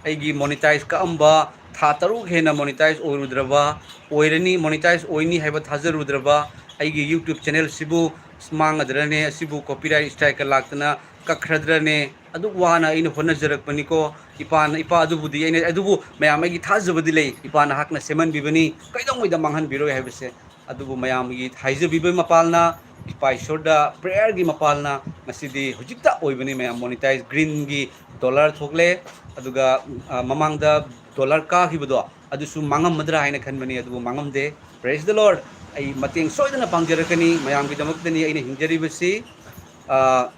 ꯑꯩꯒꯤ monetize ꯀꯛꯑꯝꯕ ꯊꯥ ꯇꯔꯨꯛ ꯍꯦꯟꯅ monetize ꯑꯣꯏꯔꯨꯗ꯭ꯔꯕ, ꯑꯣꯏꯔꯅꯤ, monetize ꯑꯣꯏꯅꯤ ꯍꯥꯏꯕ ꯊꯥꯖꯔꯨꯗ꯭ꯔꯕ ꯑꯩꯒꯤ YouTube channelꯁꯤꯕꯨ ꯃꯥꯡꯉꯗ꯭ꯔꯅꯦ? ꯑꯁꯤꯕꯨ copyright strikeꯀ ꯂꯥꯛꯇꯅ ꯀꯛꯈ꯭ꯔꯗ꯭ꯔꯅꯦ? ꯑꯗꯨꯛ ꯋꯥꯅ ꯑꯩꯅ ꯍꯣꯠꯅꯖꯔꯛꯄꯅꯤꯀꯣ꯫ ꯏꯄꯥꯅ, ꯏꯄꯥ ꯑꯗꯨꯕꯨꯗꯤ ꯑꯩꯅ, ꯑꯗꯨꯕꯨ ꯃꯌꯥꯝ ꯑꯩꯒꯤ ꯊꯥꯖꯕꯗꯤ ꯂꯩ꯫ ꯏꯄꯥ ꯅꯍꯥꯛꯅ ꯁꯦꯝꯍꯟꯕꯤꯕꯅꯤ, ꯀꯩꯗꯧꯉꯩꯗ ꯃꯥꯡꯍꯟꯕꯤꯔꯣꯏ ꯍꯥꯏꯕꯁꯦ꯫ ꯑꯗꯨꯕꯨ ꯃꯌꯥꯝꯒꯤ ꯍꯥꯏꯖꯕꯤꯕꯒꯤ ꯃꯄꯥꯜꯅ, ꯏꯄꯥ ꯏꯁꯣꯔꯗ prayerꯒꯤ ꯃꯄꯥꯜꯅ ꯉꯁꯤꯗꯤ ꯍꯧꯖꯤꯛꯇ ꯑꯣꯏꯕꯅꯤ ꯃꯌꯥꯝ꯫ Monetize greenꯒꯤ dollar ꯊꯣꯛꯂꯦ, ꯑꯗꯨꯒ, ꯑ, ꯃꯃꯥꯡꯗ dollar ꯀꯥꯈꯤꯕꯗꯣ ꯑꯗꯨꯁꯨ ꯃꯥꯡꯉꯝꯃꯗ꯭ꯔꯥ ꯍꯥꯏꯅ ꯈꯟꯕꯅꯤ, ꯑꯗꯨꯕꯨ ꯃꯥꯡꯉꯝꯗꯦ꯫ Praise the Lord꯫ ꯑꯩ ꯃꯇꯦꯡ ꯁꯣꯏꯗꯅ ꯄꯥꯡꯖꯔꯛꯀꯅꯤ, ꯃꯌꯥꯝꯒꯤꯗꯃꯛꯇꯅꯤ ꯑꯩꯅ ꯍꯤꯡꯖꯔꯤꯕꯁꯤ꯫ ꯑ,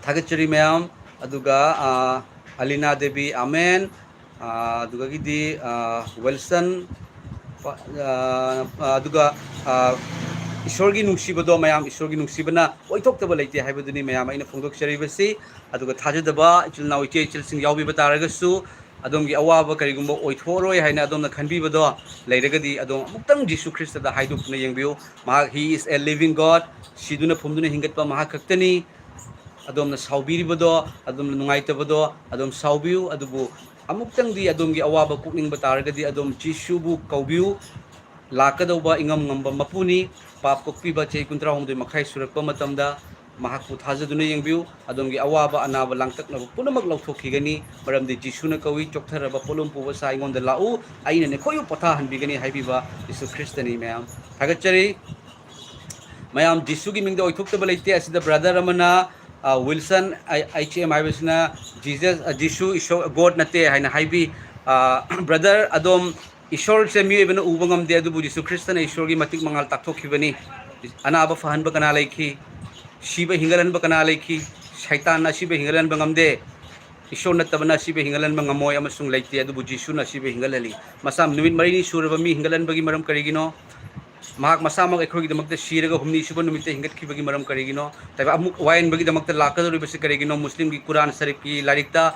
ꯊꯥꯒꯠꯆꯔꯤ ꯃꯌꯥꯝ꯫ ꯑꯗꯨꯒ, ꯑ, ꯑꯂꯤꯅꯥ ꯗꯦꯕꯤ, ꯑꯃꯦꯟ꯫ ꯑꯗꯨꯗꯒꯤꯗꯤ ꯋꯤꯜꯁꯟ, ꯑꯗꯨꯒ ꯏꯁꯣꯔꯒꯤ ꯅꯨꯡꯁꯤꯕꯗꯣ, ꯃꯌꯥꯝ, ꯏꯁꯣꯔꯒꯤ ꯅꯨꯡꯁꯤꯕꯅ ꯑꯣꯏꯊꯣꯛꯇꯕ ꯂꯩꯇꯦ ꯍꯥꯏꯕꯗꯨꯅꯤ ꯃꯌꯥꯝ ꯑꯩꯅ ꯐꯣꯡꯗꯣꯛꯆꯔꯤꯕꯁꯤ꯫ ꯑꯗꯨꯒ ꯊꯥꯖꯗꯕ ꯏꯆꯤꯜ ꯏꯅꯥꯎ, ꯏꯆꯦ ꯏꯆꯜꯁꯤꯡ ꯌꯥꯎꯕꯤꯕ ꯇꯥꯔꯒꯁꯨ, ꯑꯗꯣꯝꯒꯤ ꯑꯋꯥꯕ ꯀꯔꯤꯒꯨꯝꯕ ꯑꯣꯏꯊꯣꯛꯑꯔꯣꯏ ꯍꯥꯏꯅ ꯑꯗꯣꯝꯅ ꯈꯟꯕꯤꯕꯗꯣ ꯂꯩꯔꯒꯗꯤ, ꯑꯗꯣꯝ ꯑꯃꯨꯛꯇꯪ ꯖꯤꯁꯨ ꯈ꯭ꯔꯤꯁꯇꯗ ꯍꯥꯏꯗꯣꯛꯇꯨꯅ ꯌꯦꯡꯕꯤꯌꯨ꯫ ꯃꯍꯥꯛ, He is a living God, ꯁꯤꯗꯨꯅ ꯐꯨꯝꯗꯨꯅ ꯍꯤꯡꯒꯠꯄ ꯃꯍꯥꯛ ꯈꯛꯇꯅꯤ꯫ ꯑꯗꯣꯝꯅ ꯁꯥꯎꯕꯤꯔꯤꯕꯗꯣ, ꯑꯗꯣꯝꯅ ꯅꯨꯡꯉꯥꯏꯇꯕꯗꯣ ꯑꯗꯨꯝ ꯁꯥꯎꯕꯤꯌꯨ, ꯑꯗꯨꯕꯨ ꯑꯃꯨꯛꯇꯪꯗꯤ ꯑꯗꯣꯝꯒꯤ ꯑꯋꯥꯕ ꯀꯣꯛꯅꯤꯡꯕ ꯇꯥꯔꯒꯗꯤ, ꯑꯗꯣꯝ ꯖꯤꯁꯨꯕꯨ ꯀꯧꯕꯤꯌꯨ꯫ ꯂꯥꯛꯀꯗꯧꯕ ꯏꯉꯝ ꯉꯝꯕ ꯃꯄꯨꯅꯤ꯫ ꯄꯥꯞ ꯀꯣꯛꯄꯤꯕ ꯆꯍꯤ ꯀꯨꯟꯊ꯭ꯔꯥ ꯍꯨꯝꯗꯣꯏ ꯃꯈꯥꯏ ꯁꯨꯔꯛꯄ ꯃꯇꯝꯗ ꯃꯍꯥꯛꯄꯨ ꯊꯥꯖꯗꯨꯅ ꯌꯦꯡꯕꯤꯌꯨ꯫ ꯑꯗꯣꯝꯒꯤ ꯑꯋꯥꯕ ꯑꯅꯥꯕ ꯂꯥꯡꯇꯛꯅꯕ ꯄꯨꯝꯅꯃꯛ ꯂꯧꯊꯣꯛꯈꯤꯒꯅꯤ, ꯃꯔꯝꯗꯤ ꯖꯤꯁꯨꯅ ꯀꯧꯏ, "ꯆꯣꯛꯊꯔꯕ ꯄꯣꯠꯂꯨꯝ ꯄꯨꯕ ꯁꯥ ꯑꯩꯉꯣꯟꯗ ꯂꯥꯛꯎ, ꯑꯩꯅ ꯅꯈꯣꯏꯕꯨ ꯄꯣꯊꯥꯍꯟꯕꯤꯒꯅꯤ" ꯍꯥꯏꯕꯤꯕ ꯖꯤꯁꯨ ꯈ꯭ꯔꯤꯁꯇꯅꯤ꯫ ꯃꯌꯥꯝ ꯊꯥꯒꯠꯆꯔꯤ꯫ ꯃꯌꯥꯝ, ꯖꯤꯁꯨꯒꯤ ꯃꯤꯡꯗ ꯑꯣꯏꯊꯣꯛꯇꯕ ꯂꯩꯇꯦ꯫ ꯑꯁꯤꯗ ꯕ꯭ꯔꯗꯔ ꯑꯃꯅ, ꯑ, ꯋꯤꯜꯁꯟ, ꯑꯩ-, ꯑꯩꯆ ꯑꯦꯝ ꯍꯥꯏꯕꯁꯤꯅ, "Jesus, ꯑ, ꯖꯤꯁꯨ ꯏꯁꯣꯔ, ꯒꯣꯗ ꯅꯠꯇꯦ" ꯍꯥꯏꯅ ꯍꯥꯏꯕꯤ꯫ ꯑ, ꯕ꯭ꯔꯗꯔ, ꯑꯗꯣꯝ, ꯏꯁꯣꯔꯁꯦ ꯃꯤꯑꯣꯏꯕꯅ ꯎꯕ ꯉꯝꯗꯦ, ꯑꯗꯨꯕꯨ ꯖꯤꯁꯨ ꯈ꯭ꯔꯤꯁꯇꯅ ꯏꯁꯣꯔꯒꯤ ꯃꯇꯤꯛ ꯃꯉꯥꯜ ꯇꯥꯛꯊꯣꯛꯈꯤꯕꯅꯤ꯫ ꯑꯅꯥꯕ ꯐꯍꯟꯕ ꯀꯅꯥ ꯂꯩꯈꯤ? ꯁꯤꯕ ꯍꯤꯡꯒꯠꯍꯟꯕ ꯀꯅꯥ ꯂꯩꯈꯤ? ꯁꯩꯇꯥꯟꯅ ꯑꯁꯤꯕ ꯍꯤꯡꯒꯠꯍꯟꯕ ꯉꯝꯗꯦ꯫ ꯏꯁꯣꯔ ꯅꯠꯇꯕꯅ ꯑꯁꯤꯕ ꯍꯤꯡꯒꯠꯍꯟꯕ ꯉꯝꯃꯣꯏ ꯑꯃꯁꯨꯡ ꯂꯩꯇꯦ, ꯑꯗꯨꯕꯨ ꯖꯤꯁꯨꯅ ꯑꯁꯤꯕ ꯍꯤꯡꯒꯠꯍꯜꯂꯤ꯫ ꯃꯁꯥ ꯅꯨꯃꯤꯠ ꯃꯔꯤꯅꯤ ꯁꯨꯔꯕ ꯃꯤ ꯍꯤꯡꯒꯠꯍꯟꯕꯒꯤ ꯃꯔꯝ ꯀꯔꯤꯒꯤꯅꯣ? ꯃꯍꯥꯛ ꯃꯁꯥꯃꯛ ꯑꯩꯈꯣꯏꯒꯤꯗꯃꯛꯇ ꯁꯤꯔꯒ ꯍꯨꯝꯅꯤ ꯁꯨꯕ ꯅꯨꯃꯤꯠꯇ ꯍꯤꯡꯒꯠꯈꯤꯕꯒꯤ ꯃꯔꯝ ꯀꯔꯤꯒꯤꯅꯣ? ꯇꯥꯏꯕ-, ꯑꯃꯨꯛ ꯋꯥꯌꯦꯟꯕꯒꯤꯗꯃꯛꯇ ꯂꯥꯛꯀꯗꯧꯔꯤꯕꯁꯤ ꯀꯔꯤꯒꯤꯅꯣ? ꯃꯨꯁꯂꯤꯝꯒꯤ ꯀꯨꯔꯥꯟ ꯁꯔꯤꯐꯀꯤ ꯂꯥꯏꯔꯤꯛꯇ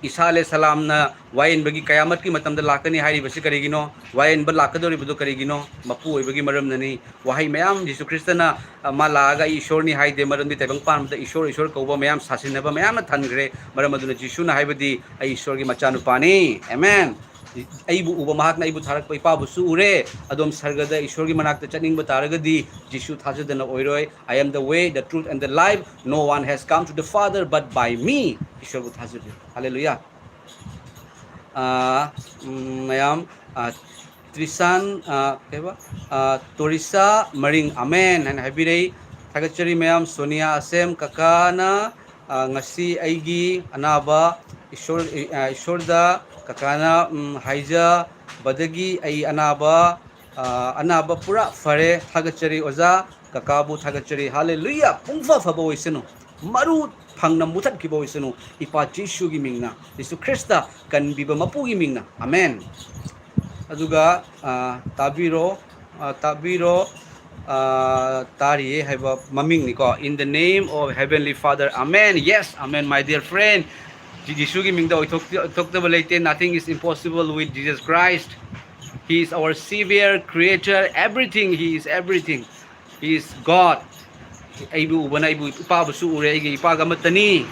ꯏꯁꯥ ꯑꯂꯦ ꯁꯂꯥꯝꯅ ꯋꯥꯌꯦꯟꯕꯒꯤ ꯀꯌꯥꯃꯠꯀꯤ ꯃꯇꯝꯗ ꯂꯥꯛꯀꯅꯤ ꯍꯥꯏꯔꯤꯕꯁꯤ ꯀꯔꯤꯒꯤꯅꯣ? ꯋꯥꯌꯦꯟꯕ ꯂꯥꯛꯀꯗꯧꯔꯤꯕꯗꯨ ꯀꯔꯤꯒꯤꯅꯣ? ꯃꯄꯨ ꯑꯣꯏꯕꯒꯤ ꯃꯔꯝꯅꯅꯤ꯫ ꯋꯥꯍꯩ ꯃꯌꯥꯝ, ꯖꯤꯁꯨ ꯈ꯭ꯔꯤꯁꯇꯅ, ꯑ, ꯃꯥ ꯂꯥꯛꯑꯒ "ꯑꯩ ꯏꯁꯣꯔꯅꯤ" ꯍꯥꯏꯗꯦ, ꯃꯔꯝꯗꯤ ꯇꯥꯏꯕꯪ ꯄꯥꯟꯕꯗ ꯏꯁꯣꯔ, ꯏꯁꯣꯔ ꯀꯧꯕ ꯃꯌꯥꯝ ꯁꯥꯁꯤꯟꯅꯕ ꯃꯌꯥꯝꯅ ꯊꯟꯈ꯭ꯔꯦ꯫ ꯃꯔꯝ ꯑꯗꯨꯅ ꯖꯤꯁꯨꯅ ꯍꯥꯏꯕꯗꯤ, "ꯑꯩ ꯏꯁꯣꯔꯒꯤ ꯃꯆꯥꯅꯨꯄꯥꯅꯤ"꯫ ꯑꯦꯃꯦꯟ꯫ "ꯑꯩꯕꯨ ꯎꯕ ꯃꯍꯥꯛꯅ ꯑꯩꯕꯨ ꯊꯥꯔꯛꯄ ꯏꯄꯥꯕꯨꯁꯨ ꯎꯔꯦ"꯫ ꯑꯗꯣꯝ ꯁꯔꯒꯗ ꯏꯁꯣꯔꯒꯤ ꯃꯅꯥꯛꯇ ꯆꯠꯅꯤꯡꯕ ꯇꯥꯔꯒꯗꯤ, ꯖꯤꯁꯨ ꯊꯥꯖꯗꯅ ꯑꯣꯏꯔꯣꯏ꯫ "I am the way, the truth and the life. No one has come to the Father but by me." ꯏꯁꯣꯔꯕꯨ ꯊꯥꯖꯕꯤꯌꯨ꯫ ꯍꯜꯂꯦꯂꯨꯌꯥ꯫ ꯑꯥ, ꯎꯝ, ꯃꯌꯥꯝ, ꯑꯥ, ꯇ꯭ꯔꯤꯁꯥꯟ, ꯑꯥ, ꯀꯩꯕ? ꯑꯥ, ꯇꯣꯔꯤꯁꯥ ꯃꯔꯤꯡ, "ꯑꯃꯦꯟ" ꯍꯥꯏꯅ ꯍꯥꯏꯕꯤꯔꯛꯏ꯫ ꯊꯥꯒꯠꯆꯔꯤ ꯃꯌꯥꯝ꯫ ꯁꯣꯅꯤꯌꯥ ꯑꯁꯦꯝ, "ꯀꯀꯥꯅ, ꯑꯥ, ꯉꯁꯤ ꯑꯩꯒꯤ ꯑꯅꯥꯕ ꯏꯁꯣꯔ, ꯑꯥ, ꯏꯁꯣꯔꯗ ꯀꯀꯥꯅ, ꯎꯝ, ꯍꯥꯏꯖꯕꯗꯒꯤ ꯑꯩ ꯑꯅꯥꯕ, ꯑꯥ, ꯑꯅꯥꯕ ꯄꯨꯔꯥ ꯐꯔꯦ꯫ ꯊꯥꯒꯠꯆꯔꯤ ꯑꯣꯖꯥ, ꯀꯀꯥꯕꯨ ꯊꯥꯒꯠꯆꯔꯤ"꯫ ꯍꯥꯂꯦꯂꯨꯌꯥ! ꯄꯨꯡꯐ ꯐꯕ ꯑꯣꯏꯁꯅꯨ꯫ ꯃꯔꯨ ꯈꯪꯅ ꯃꯨꯊꯠꯈꯤꯕ ꯑꯣꯏꯁꯅꯨ꯫ ꯏꯄꯥ ꯖꯤꯁꯨꯒꯤ ꯃꯤꯡꯅ, ꯖꯤꯁꯨ ꯈ꯭ꯔꯤꯁꯇ ꯀꯟꯕꯤꯕ ꯃꯄꯨꯒꯤ ꯃꯤꯡꯅ꯫ ꯑꯃꯦꯟ꯫ ꯑꯗꯨꯒ, ꯑ, ꯇꯥꯕꯤꯔꯣ, ꯑ, ꯇꯥꯕꯤꯔꯣ, ꯑ, ꯇꯥꯔꯤꯌꯦ ꯍꯥꯏꯕ ꯃꯃꯤꯡꯅꯤꯀꯣ꯫ In the name of Heavenly Father, Amen. Yes, Amen, my dear friend. ꯖꯤ-, ꯖꯤꯁꯨꯒꯤ ꯃꯤꯡꯗ ꯑꯣꯏꯊꯣꯛ-, ꯑꯣꯏꯊꯣꯛꯇꯕ ꯂꯩꯇꯦ. Nothing is impossible with Jesus Christ. He is our Savior, Creator, everything. He is everything. He is God. ꯑꯩꯕꯨ ꯎꯕꯅ ꯑꯩꯕꯨ ꯏꯄꯥꯕꯨꯁꯨ ꯎꯔꯦ, ꯑꯩꯒꯤ ꯏꯄꯥꯒ ꯑꯃꯠꯇꯅꯤ꯫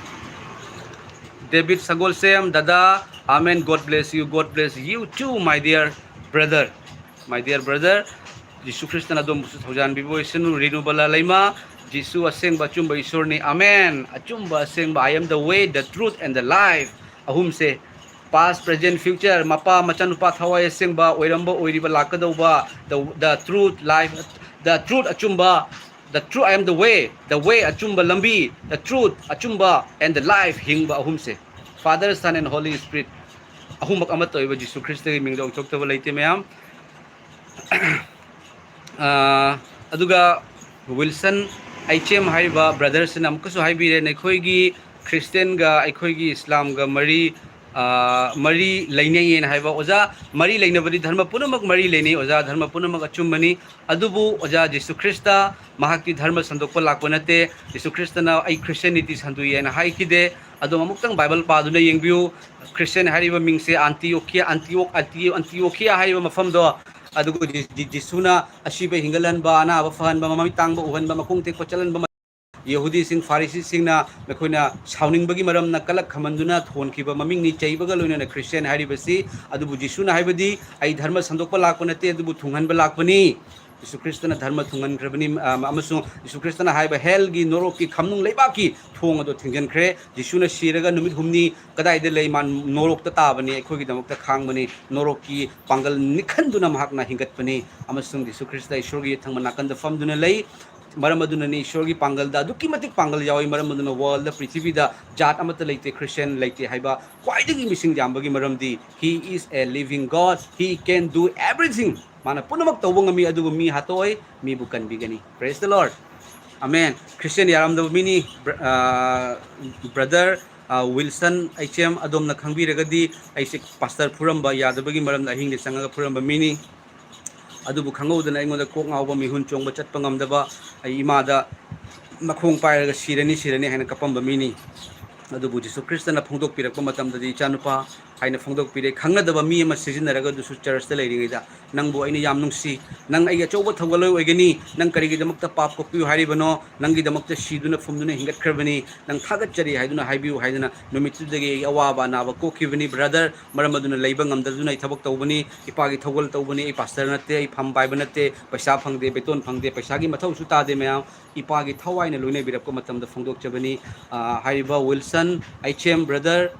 David Sagolsem, Dada, Amen. God bless you. God bless you too, my dear brother. My dear brother, ꯖꯤꯁꯨ ꯈ꯭ꯔꯤꯁꯇꯅ ꯑꯗꯣꯝꯕꯨꯁꯨ ꯊꯧꯖꯥꯟꯕꯤꯕ ꯑꯣꯏꯁꯅꯨ꯫ ꯔꯦꯅꯨꯕꯂꯥ ꯂꯩꯃ, ꯖꯤꯁꯨ ꯑꯁꯦꯡꯕ ꯑꯆꯨꯝꯕ ꯏꯁꯣꯔꯅꯤ꯫ Amen. ꯑꯆꯨꯝꯕ ꯑꯁꯦꯡꯕ, I am the way, the truth and the life꯫ ꯑꯍꯨꯝꯁꯦ, past, present, future, ꯃꯄꯥ, ꯃꯆꯥꯅꯨꯄꯥ, ꯊꯋꯥꯏ ꯑꯁꯦꯡꯕ, ꯑꯣꯏꯔꯝꯕ, ꯑꯣꯏꯔꯤꯕ, ꯂꯥꯛꯀꯗꯧꯕ, the, the truth, life, the truth, ꯑꯆꯨꯝꯕ, the truth, I am the way, the way, ꯑꯆꯨꯝꯕ ꯂꯝꯕꯤ, the truth, ꯑꯆꯨꯝꯕ, and the life, ꯍꯤꯡꯕ ꯑꯍꯨꯝꯁꯦ꯫ Father, Son and Holy Spirit, ꯑꯍꯨꯝꯃꯛ ꯑꯃꯠꯇ ꯑꯣꯏꯕ ꯖꯤꯁꯨ ꯈ꯭ꯔꯤꯁꯇꯒꯤ ꯃꯤꯡꯗ ꯑꯣꯏꯊꯣꯛꯇꯕ ꯂꯩꯇꯦ ꯃꯌꯥꯝ꯫ ꯑꯥ, ꯑꯗꯨꯒ ꯋꯤꯜꯁꯟ ꯑꯩꯆ ꯑꯦꯝ ꯍꯥꯏꯔꯤꯕ ꯕ꯭ꯔꯗꯔꯁꯤꯅ ꯑꯃꯨꯛꯀꯁꯨ ꯍꯥꯏꯕꯤꯔꯦ, ꯅꯈꯣꯏꯒꯤ ꯈ꯭ꯔꯤꯁꯇꯦꯟꯒ ꯑꯩꯈꯣꯏꯒꯤ ꯏꯁꯂꯥꯝꯒ ꯃꯔꯤ, ꯑꯥ, ꯃꯔꯤ ꯂꯩꯅꯩꯌꯦꯅ ꯍꯥꯏꯕ꯫ ꯑꯣꯖꯥ, ꯃꯔꯤ ꯂꯩꯅꯕꯗꯤ ꯙꯔꯃ ꯄꯨꯝꯅꯃꯛ ꯃꯔꯤ ꯂꯩꯅꯩ ꯑꯣꯖꯥ, ꯙꯔꯃ ꯄꯨꯝꯅꯃꯛ ꯑꯆꯨꯝꯕꯅꯤ꯫ ꯑꯗꯨꯕꯨ ꯑꯣꯖꯥ, ꯖꯤꯁꯨ ꯈ꯭ꯔꯤꯁꯇ ꯃꯍꯥꯛꯇꯤ ꯙꯔꯃ ꯁꯟꯗꯣꯛꯄ ꯂꯥꯛꯄ ꯅꯠꯇꯦ꯫ ꯖꯤꯁꯨ ꯈ꯭ꯔꯤꯁꯇꯅ "ꯑꯩ ꯈ꯭ꯔꯤꯁꯇꯤꯌꯥꯅꯤꯇꯤ ꯁꯟꯗꯣꯛꯏ" ꯍꯥꯏꯅ ꯍꯥꯏꯈꯤꯗꯦ꯫ ꯑꯗꯨꯝ ꯑꯃꯨꯛꯇꯪ ꯕꯥꯏꯕꯜ ꯄꯥꯗꯨꯅ ꯌꯦꯡꯕꯤꯌꯨ꯫ ꯈ꯭ꯔꯤꯁꯇꯤꯌꯥꯟ ꯍꯥꯏꯔꯤꯕ ꯃꯤꯡꯁꯦ ꯑꯟꯇꯤꯑꯣꯈꯤꯌꯥ, ꯑꯟꯇꯤꯑꯣꯛ-, ꯑꯟꯇꯤ-, ꯑꯟꯇꯤꯑꯣꯈꯤꯌꯥ ꯍꯥꯏꯔꯤꯕ ꯃꯐꯝꯗꯣ, ꯑꯗꯨꯒ ꯖꯤ-, ꯖꯤ-, ꯖꯤꯁꯨꯅ ꯑꯁꯤꯕ ꯍꯤꯡꯒꯠꯍꯟꯕ, ꯑꯅꯥꯕ ꯐꯍꯟꯕ, ꯃꯃꯤꯠ ꯇꯥꯡꯕ ꯎꯍꯟꯕ, ꯃꯈꯣꯡ ꯇꯦꯛꯄ ꯆꯠꯍꯟꯕ, ꯌꯍꯨꯗꯤꯁꯤꯡ, ꯐꯥꯔꯤꯁꯤꯁꯤꯡꯅ ꯃꯈꯣꯏꯅ ꯁꯥꯎꯅꯤꯡꯕꯒꯤ ꯃꯔꯝꯅ ꯀꯂꯛ ꯈꯝꯍꯟꯗꯨꯅ ꯊꯣꯟꯈꯤꯕ ꯃꯃꯤꯡꯅꯤ, ꯆꯩꯕꯒ ꯂꯣꯏꯅꯅ ꯈ꯭ꯔꯤꯁꯇꯤꯌꯥꯟ ꯍꯥꯏꯔꯤꯕꯁꯤ꯫ ꯑꯗꯨꯕꯨ ꯖꯤꯁꯨꯅ ꯍꯥꯏꯕꯗꯤ, "ꯑꯩ ꯙꯔꯃ ꯁꯟꯗꯣꯛꯄ ꯂꯥꯛꯄ ꯅꯠꯇꯦ, ꯑꯗꯨꯕꯨ ꯊꯨꯡꯍꯟꯕ ꯂꯥꯛꯄꯅꯤ"꯫ ꯖꯤꯁꯨ ꯈ꯭ꯔꯤꯁꯇꯅ ꯙꯔꯃ ꯊꯨꯡꯍꯟꯈ꯭ꯔꯕꯅꯤ, ꯑ, ꯑꯃꯁꯨꯡ ꯖꯤꯁꯨ ꯈ꯭ꯔꯤꯁꯇꯅ ꯍꯥꯏꯕ ꯍꯦꯜꯒꯤ, ꯅꯣꯔꯣꯛꯀꯤ ꯈꯝꯅꯨꯡ ꯂꯩꯕꯥꯛꯀꯤ ꯊꯣꯡ ꯑꯗꯣ ꯊꯤꯡꯖꯤꯟꯈ꯭ꯔꯦ꯫ ꯖꯤꯁꯨꯅ ꯁꯤꯔꯒ ꯅꯨꯃꯤꯠ ꯍꯨꯝꯅꯤ ꯀꯗꯥꯏꯗ ꯂꯩ? ꯃꯥ ꯅꯣꯔꯣꯛꯇ ꯇꯥꯕꯅꯤ, ꯑꯩꯈꯣꯏꯒꯤꯗꯃꯛꯇ ꯈꯥꯡꯕꯅꯤ꯫ ꯅꯣꯔꯣꯛꯀꯤ ꯄꯥꯡꯒꯜ ꯅꯤꯛꯍꯟꯗꯨꯅ ꯃꯍꯥꯛꯅ ꯍꯤꯡꯒꯠꯄꯅꯤ, ꯑꯃꯁꯨꯡ ꯖꯤꯁꯨ ꯈ꯭ꯔꯤꯁꯇ ꯏꯁꯣꯔꯒꯤ ꯌꯦꯠ ꯊꯪꯕ ꯅꯥꯀꯟꯗ ꯐꯝꯗꯨꯅ ꯂꯩ꯫ ꯃꯔꯝ ꯑꯗꯨꯅꯅꯤ ꯏꯁꯣꯔꯒꯤ ꯄꯥꯡꯒꯜꯗ ꯑꯗꯨꯛꯀꯤ ꯃꯇꯤꯛ ꯄꯥꯡꯒꯜ ꯌꯥꯎꯏ꯫ ꯃꯔꯝ ꯑꯗꯨꯅ ꯋꯥꯔꯜꯗ, ꯄ꯭ꯔꯤꯊꯤꯕꯤꯗ ꯖꯥꯠ ꯑꯃꯠꯇ ꯂꯩꯇꯦ, ꯈ꯭ꯔꯤꯁꯇꯤꯌꯥꯟ ꯂꯩꯇꯦ ꯍꯥꯏꯕ ꯈ꯭ꯋꯥꯏꯗꯒꯤ ꯃꯤꯁꯤꯡ ꯌꯥꯝꯕꯒꯤ ꯃꯔꯝꯗꯤ, "He is a living God, he can do everything"꯫ ꯃꯥꯅ ꯄꯨꯝꯅꯃꯛ ꯇꯧꯕ ꯉꯝꯃꯤ, ꯑꯗꯨꯕꯨ ꯃꯤ ꯍꯥꯠꯇꯣꯛꯑꯣꯏ, ꯃꯤꯕꯨ ꯀꯟꯕꯤꯒꯅꯤ꯫ Praise the Lord꯫ Amen. Christian ꯌꯥꯔꯝꯗꯕ ꯃꯤꯅꯤ꯫ ꯕ꯭ꯔ-, ꯑ, ꯕ꯭ꯔꯗꯔ, ꯑ, ꯋꯤꯜꯁꯟ ꯑꯩꯆ ꯑꯦꯝ, ꯑꯗꯣꯝꯅ ꯈꯪꯕꯤꯔꯒꯗꯤ, ꯑꯩꯁꯦ ꯄꯥꯁꯇꯔ ꯐꯨꯔꯝꯕ ꯌꯥꯗꯕꯒꯤ ꯃꯔꯝꯅ ꯑꯍꯤꯡꯗ ꯆꯪꯉꯒ ꯐꯨꯔꯝꯕ ꯃꯤꯅꯤ꯫ ꯑꯗꯨꯕꯨ ꯈꯪꯍꯧꯗꯅ ꯑꯩꯉꯣꯟꯗ ꯀꯣꯛ ꯉꯥꯎꯕ, ꯃꯤꯍꯨꯟ ꯆꯣꯡꯕ, ꯆꯠꯄ ꯉꯝꯗꯕ, ꯑꯩ ꯏꯃꯥꯗ ꯃꯈꯣꯡ ꯄꯥꯏꯔꯒ "ꯁꯤꯔꯅꯤ, ꯁꯤꯔꯅꯤ" ꯍꯥꯏꯅ ꯀꯞꯄꯝꯕ ꯃꯤꯅꯤ꯫ ꯑꯗꯨꯕꯨ ꯖꯤꯁꯨ ꯈ꯭ꯔꯤꯁꯇꯅ ꯐꯣꯡꯗꯣꯛꯄꯤꯔꯛꯄ ꯃꯇꯝꯗꯗꯤ, "ꯏꯆꯥꯅꯨꯄꯥ" ꯍꯥꯏꯅ ꯐꯣꯡꯗꯣꯛꯄꯤꯔꯦ꯫ ꯈꯪꯅꯗꯕ ꯃꯤ ꯑꯃ ꯁꯤꯖꯤꯟꯅꯔꯒ ꯑꯗꯨꯁꯨ ꯆꯔꯆꯇ ꯂꯩꯔꯤꯉꯩꯗ, "ꯅꯪꯕꯨ ꯑꯩꯅ ꯌꯥꯝ ꯅꯨꯡꯁꯤ, ꯅꯪ ꯑꯩꯒꯤ ꯑꯆꯧꯕ ꯊꯧꯒꯜꯂꯣꯏ ꯑꯣꯏꯒꯅꯤ, ꯅꯪ ꯀꯔꯤꯒꯤꯗꯃꯛꯇ ꯄꯥꯞ ꯀꯣꯛꯄꯤꯌꯨ ꯍꯥꯏꯔꯤꯕꯅꯣ? ꯅꯪꯒꯤꯗꯃꯛꯇ ꯁꯤꯗꯨꯅ ꯐꯨꯝꯗꯨꯅ ꯍꯤꯡꯒꯠꯈ꯭ꯔꯕꯅꯤ, ꯅꯪ ꯊꯥꯒꯠꯆꯔꯤ ꯍꯥꯏꯗꯨꯅ ꯍꯥꯏꯕꯤꯌꯨ" ꯍꯥꯏꯗꯨꯅ ꯅꯨꯃꯤꯠꯇꯨꯗꯒꯤ ꯑꯩ ꯑꯋꯥꯕ ꯑꯅꯥꯕ ꯀꯣꯛꯈꯤꯕꯅꯤ, ꯕ꯭ꯔꯗꯔ꯫ ꯃꯔꯝ ꯑꯗꯨꯅ ꯂꯩꯕ ꯉꯝꯗꯗꯨꯅ ꯑꯩ ꯊꯕꯛ ꯇꯧꯕꯅꯤ, ꯏꯄꯥꯒꯤ ꯊꯧꯒꯜ ꯇꯧꯕꯅꯤ, ꯑꯩ ꯄꯥꯁꯇꯔ ꯅꯠꯇꯦ, ꯑꯩ ꯐꯝ ꯄꯥꯏꯕ ꯅꯠꯇꯦ, ꯄꯩꯁꯥ ꯐꯪꯗꯦ, ꯕꯦꯇꯣꯟ ꯐꯪꯗꯦ, ꯄꯩꯁꯥꯒꯤ ꯃꯊꯧꯁꯨ ꯇꯥꯗꯦ ꯃꯌꯥꯝ꯫ ꯏꯄꯥꯒꯤ ꯊꯋꯥꯏꯅ ꯂꯣꯏꯅꯕꯤꯔꯛꯄ ꯃꯇꯝꯗ ꯐꯣꯡꯗꯣꯛꯆꯕꯅꯤ꯫ ꯑ, ꯍꯥꯏꯔꯤꯕ ꯋꯤꯜꯁꯟ ꯑꯩꯆ ꯑꯦꯝ ꯕ꯭ꯔꯗꯔ,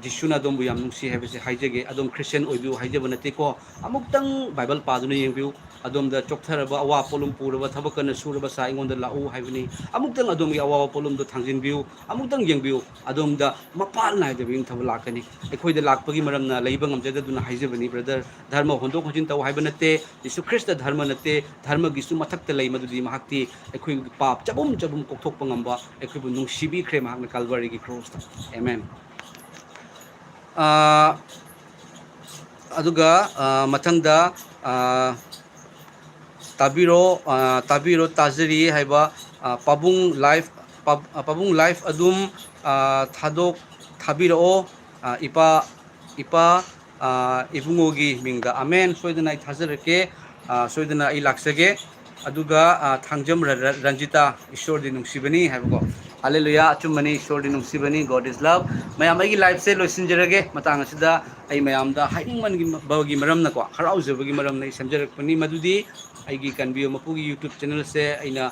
ꯖꯤꯁꯨꯅ ꯑꯗꯣꯝꯕꯨ ꯌꯥꯝ ꯅꯨꯡꯁꯤ ꯍꯥꯏꯕꯁꯦ ꯍꯥꯏꯖꯒꯦ꯫ ꯑꯗꯣꯝ ꯈ꯭ꯔꯤꯁꯇꯤꯌꯥꯟ ꯑꯣꯏꯕꯤꯌꯨ ꯍꯥꯏꯖꯕ ꯅꯠꯇꯦꯀꯣ꯫ ꯑꯃꯨꯛꯇꯪ ꯕꯥꯏꯕꯜ ꯄꯥꯗꯨꯅ ꯌꯦꯡꯕꯤꯌꯨ꯫ ꯑꯗꯣꯝꯗ ꯆꯣꯛꯊꯔꯕ, ꯑꯋꯥ ꯄꯣꯠꯂꯨꯝ ꯄꯨꯔꯕ, ꯊꯕꯛ ꯀꯟꯅ ꯁꯨꯔꯕ ꯁꯥ ꯑꯩꯉꯣꯟꯗ ꯂꯥꯛꯎ ꯍꯥꯏꯕꯅꯤ꯫ ꯑꯃꯨꯛꯇꯪ ꯑꯗꯣꯝꯒꯤ ꯑꯋꯥꯕ ꯄꯣꯠꯂꯨꯝꯗꯣ ꯊꯥꯡꯖꯤꯟꯕꯤꯌꯨ꯫ ꯑꯃꯨꯛꯇꯪ ꯌꯦꯡꯕꯤꯌꯨ꯫ ꯑꯗꯣꯝꯗ ꯃꯄꯥꯜ ꯅꯥꯏꯗꯕ ꯅꯤꯡꯊꯕ ꯂꯥꯛꯀꯅꯤ꯫ ꯑꯩꯈꯣꯏꯗ ꯂꯥꯛꯄꯒꯤ ꯃꯔꯝꯅ ꯂꯩꯕ ꯉꯝꯖꯗꯗꯨꯅ ꯍꯥꯏꯖꯕꯅꯤ, ꯕ꯭ꯔꯗꯔ꯫ ꯙꯔꯃ ꯍꯣꯟꯗꯣꯛ ꯍꯣꯟꯖꯤꯟ ꯇꯧ ꯍꯥꯏꯕ ꯅꯠꯇꯦ꯫ ꯖꯤꯁꯨ ꯈ꯭ꯔꯤꯁꯇ ꯙꯔꯃ ꯅꯠꯇꯦ꯫ ꯙꯔꯃꯒꯤꯁꯨ ꯃꯊꯛꯇ ꯂꯩ, ꯃꯗꯨꯗꯤ ꯃꯍꯥꯛꯇꯤ ꯑꯩꯈꯣꯏꯒꯤ ꯄꯥꯞ ꯆꯕꯨꯝ ꯆꯕꯨꯝ ꯀꯣꯛꯊꯣꯛꯄ ꯉꯝꯕ, ꯑꯩꯈꯣꯏꯕꯨ ꯅꯨꯡꯁꯤꯕꯤꯈ꯭ꯔꯦ ꯃꯍꯥꯛꯅ ꯀꯜꯚꯔꯤꯒꯤ ꯀ꯭ꯔꯣꯁꯇ꯫ ꯑꯦꯃꯦꯟ꯫ ꯑꯥ, ꯑꯗꯨꯒ, ꯑꯥ, ꯃꯊꯪꯗ, ꯑꯥ, ꯇꯥꯕꯤꯔꯣ, ꯑꯥ, ꯇꯥꯕꯤꯔꯣ, ꯇꯥꯖꯔꯤ ꯍꯥꯏꯕ, ꯑꯥ, ꯄꯥꯕꯨꯡ ꯂꯥꯏꯐ, ꯄꯥꯕ-, ꯑꯥ, ꯄꯥꯕꯨꯡ ꯂꯥꯏꯐ ꯑꯗꯨꯝ, ꯑꯥ, ꯊꯥꯗꯣꯛ-, ꯊꯥꯕꯤꯔꯛꯑꯣ, ꯑꯥ, ꯏꯄꯥ, ꯏꯄꯥ, ꯑꯥ, ꯏꯕꯨꯡꯉꯣꯒꯤ ꯃꯤꯡꯗ꯫ ꯑꯃꯦꯟ꯫ ꯁꯣꯏꯗꯅ ꯑꯩ ꯊꯥꯖꯔꯛꯀꯦ, ꯑꯥ, ꯁꯣꯏꯗꯅ ꯑꯩ ꯂꯥꯛꯆꯒꯦ꯫ ꯑꯗꯨꯒ, ꯑꯥ, ꯊꯥꯡꯖꯝ ꯔ-, ꯔ-, ꯔꯟꯖꯤꯇꯥ, "ꯏꯁꯣꯔꯗꯤ ꯅꯨꯡꯁꯤꯕꯅꯤ" ꯍꯥꯏꯕꯀꯣ꯫ ꯍꯥꯂꯦꯂꯨꯌꯥ, ꯑꯆꯨꯝꯕꯅꯤ, ꯏꯁꯣꯔꯗꯤ ꯅꯨꯡꯁꯤꯕꯅꯤ, God is love꯫ ꯃꯌꯥꯝ, ꯑꯩꯒꯤ ꯂꯥꯏꯐꯁꯦ ꯂꯣꯏꯁꯤꯟꯖꯔꯒꯦ꯫ ꯃꯇꯥꯡ ꯑꯁꯤꯗ ꯑꯩ ꯃꯌꯥꯝꯗ ꯍꯥꯏꯅꯤꯡꯃꯟꯕꯒꯤ ꯃꯔꯝꯅꯀꯣ, ꯍꯔꯥꯎꯖꯕꯒꯤ ꯃꯔꯝꯅ ꯑꯩ ꯁꯦꯝꯖꯔꯛꯄꯅꯤ꯫ ꯃꯗꯨꯗꯤ ꯑꯩꯒꯤ ꯀꯟꯕꯤꯌꯣ ꯃꯄꯨꯒꯤ YouTube ꯆꯦꯅꯦꯜꯁꯦ ꯑꯩꯅ,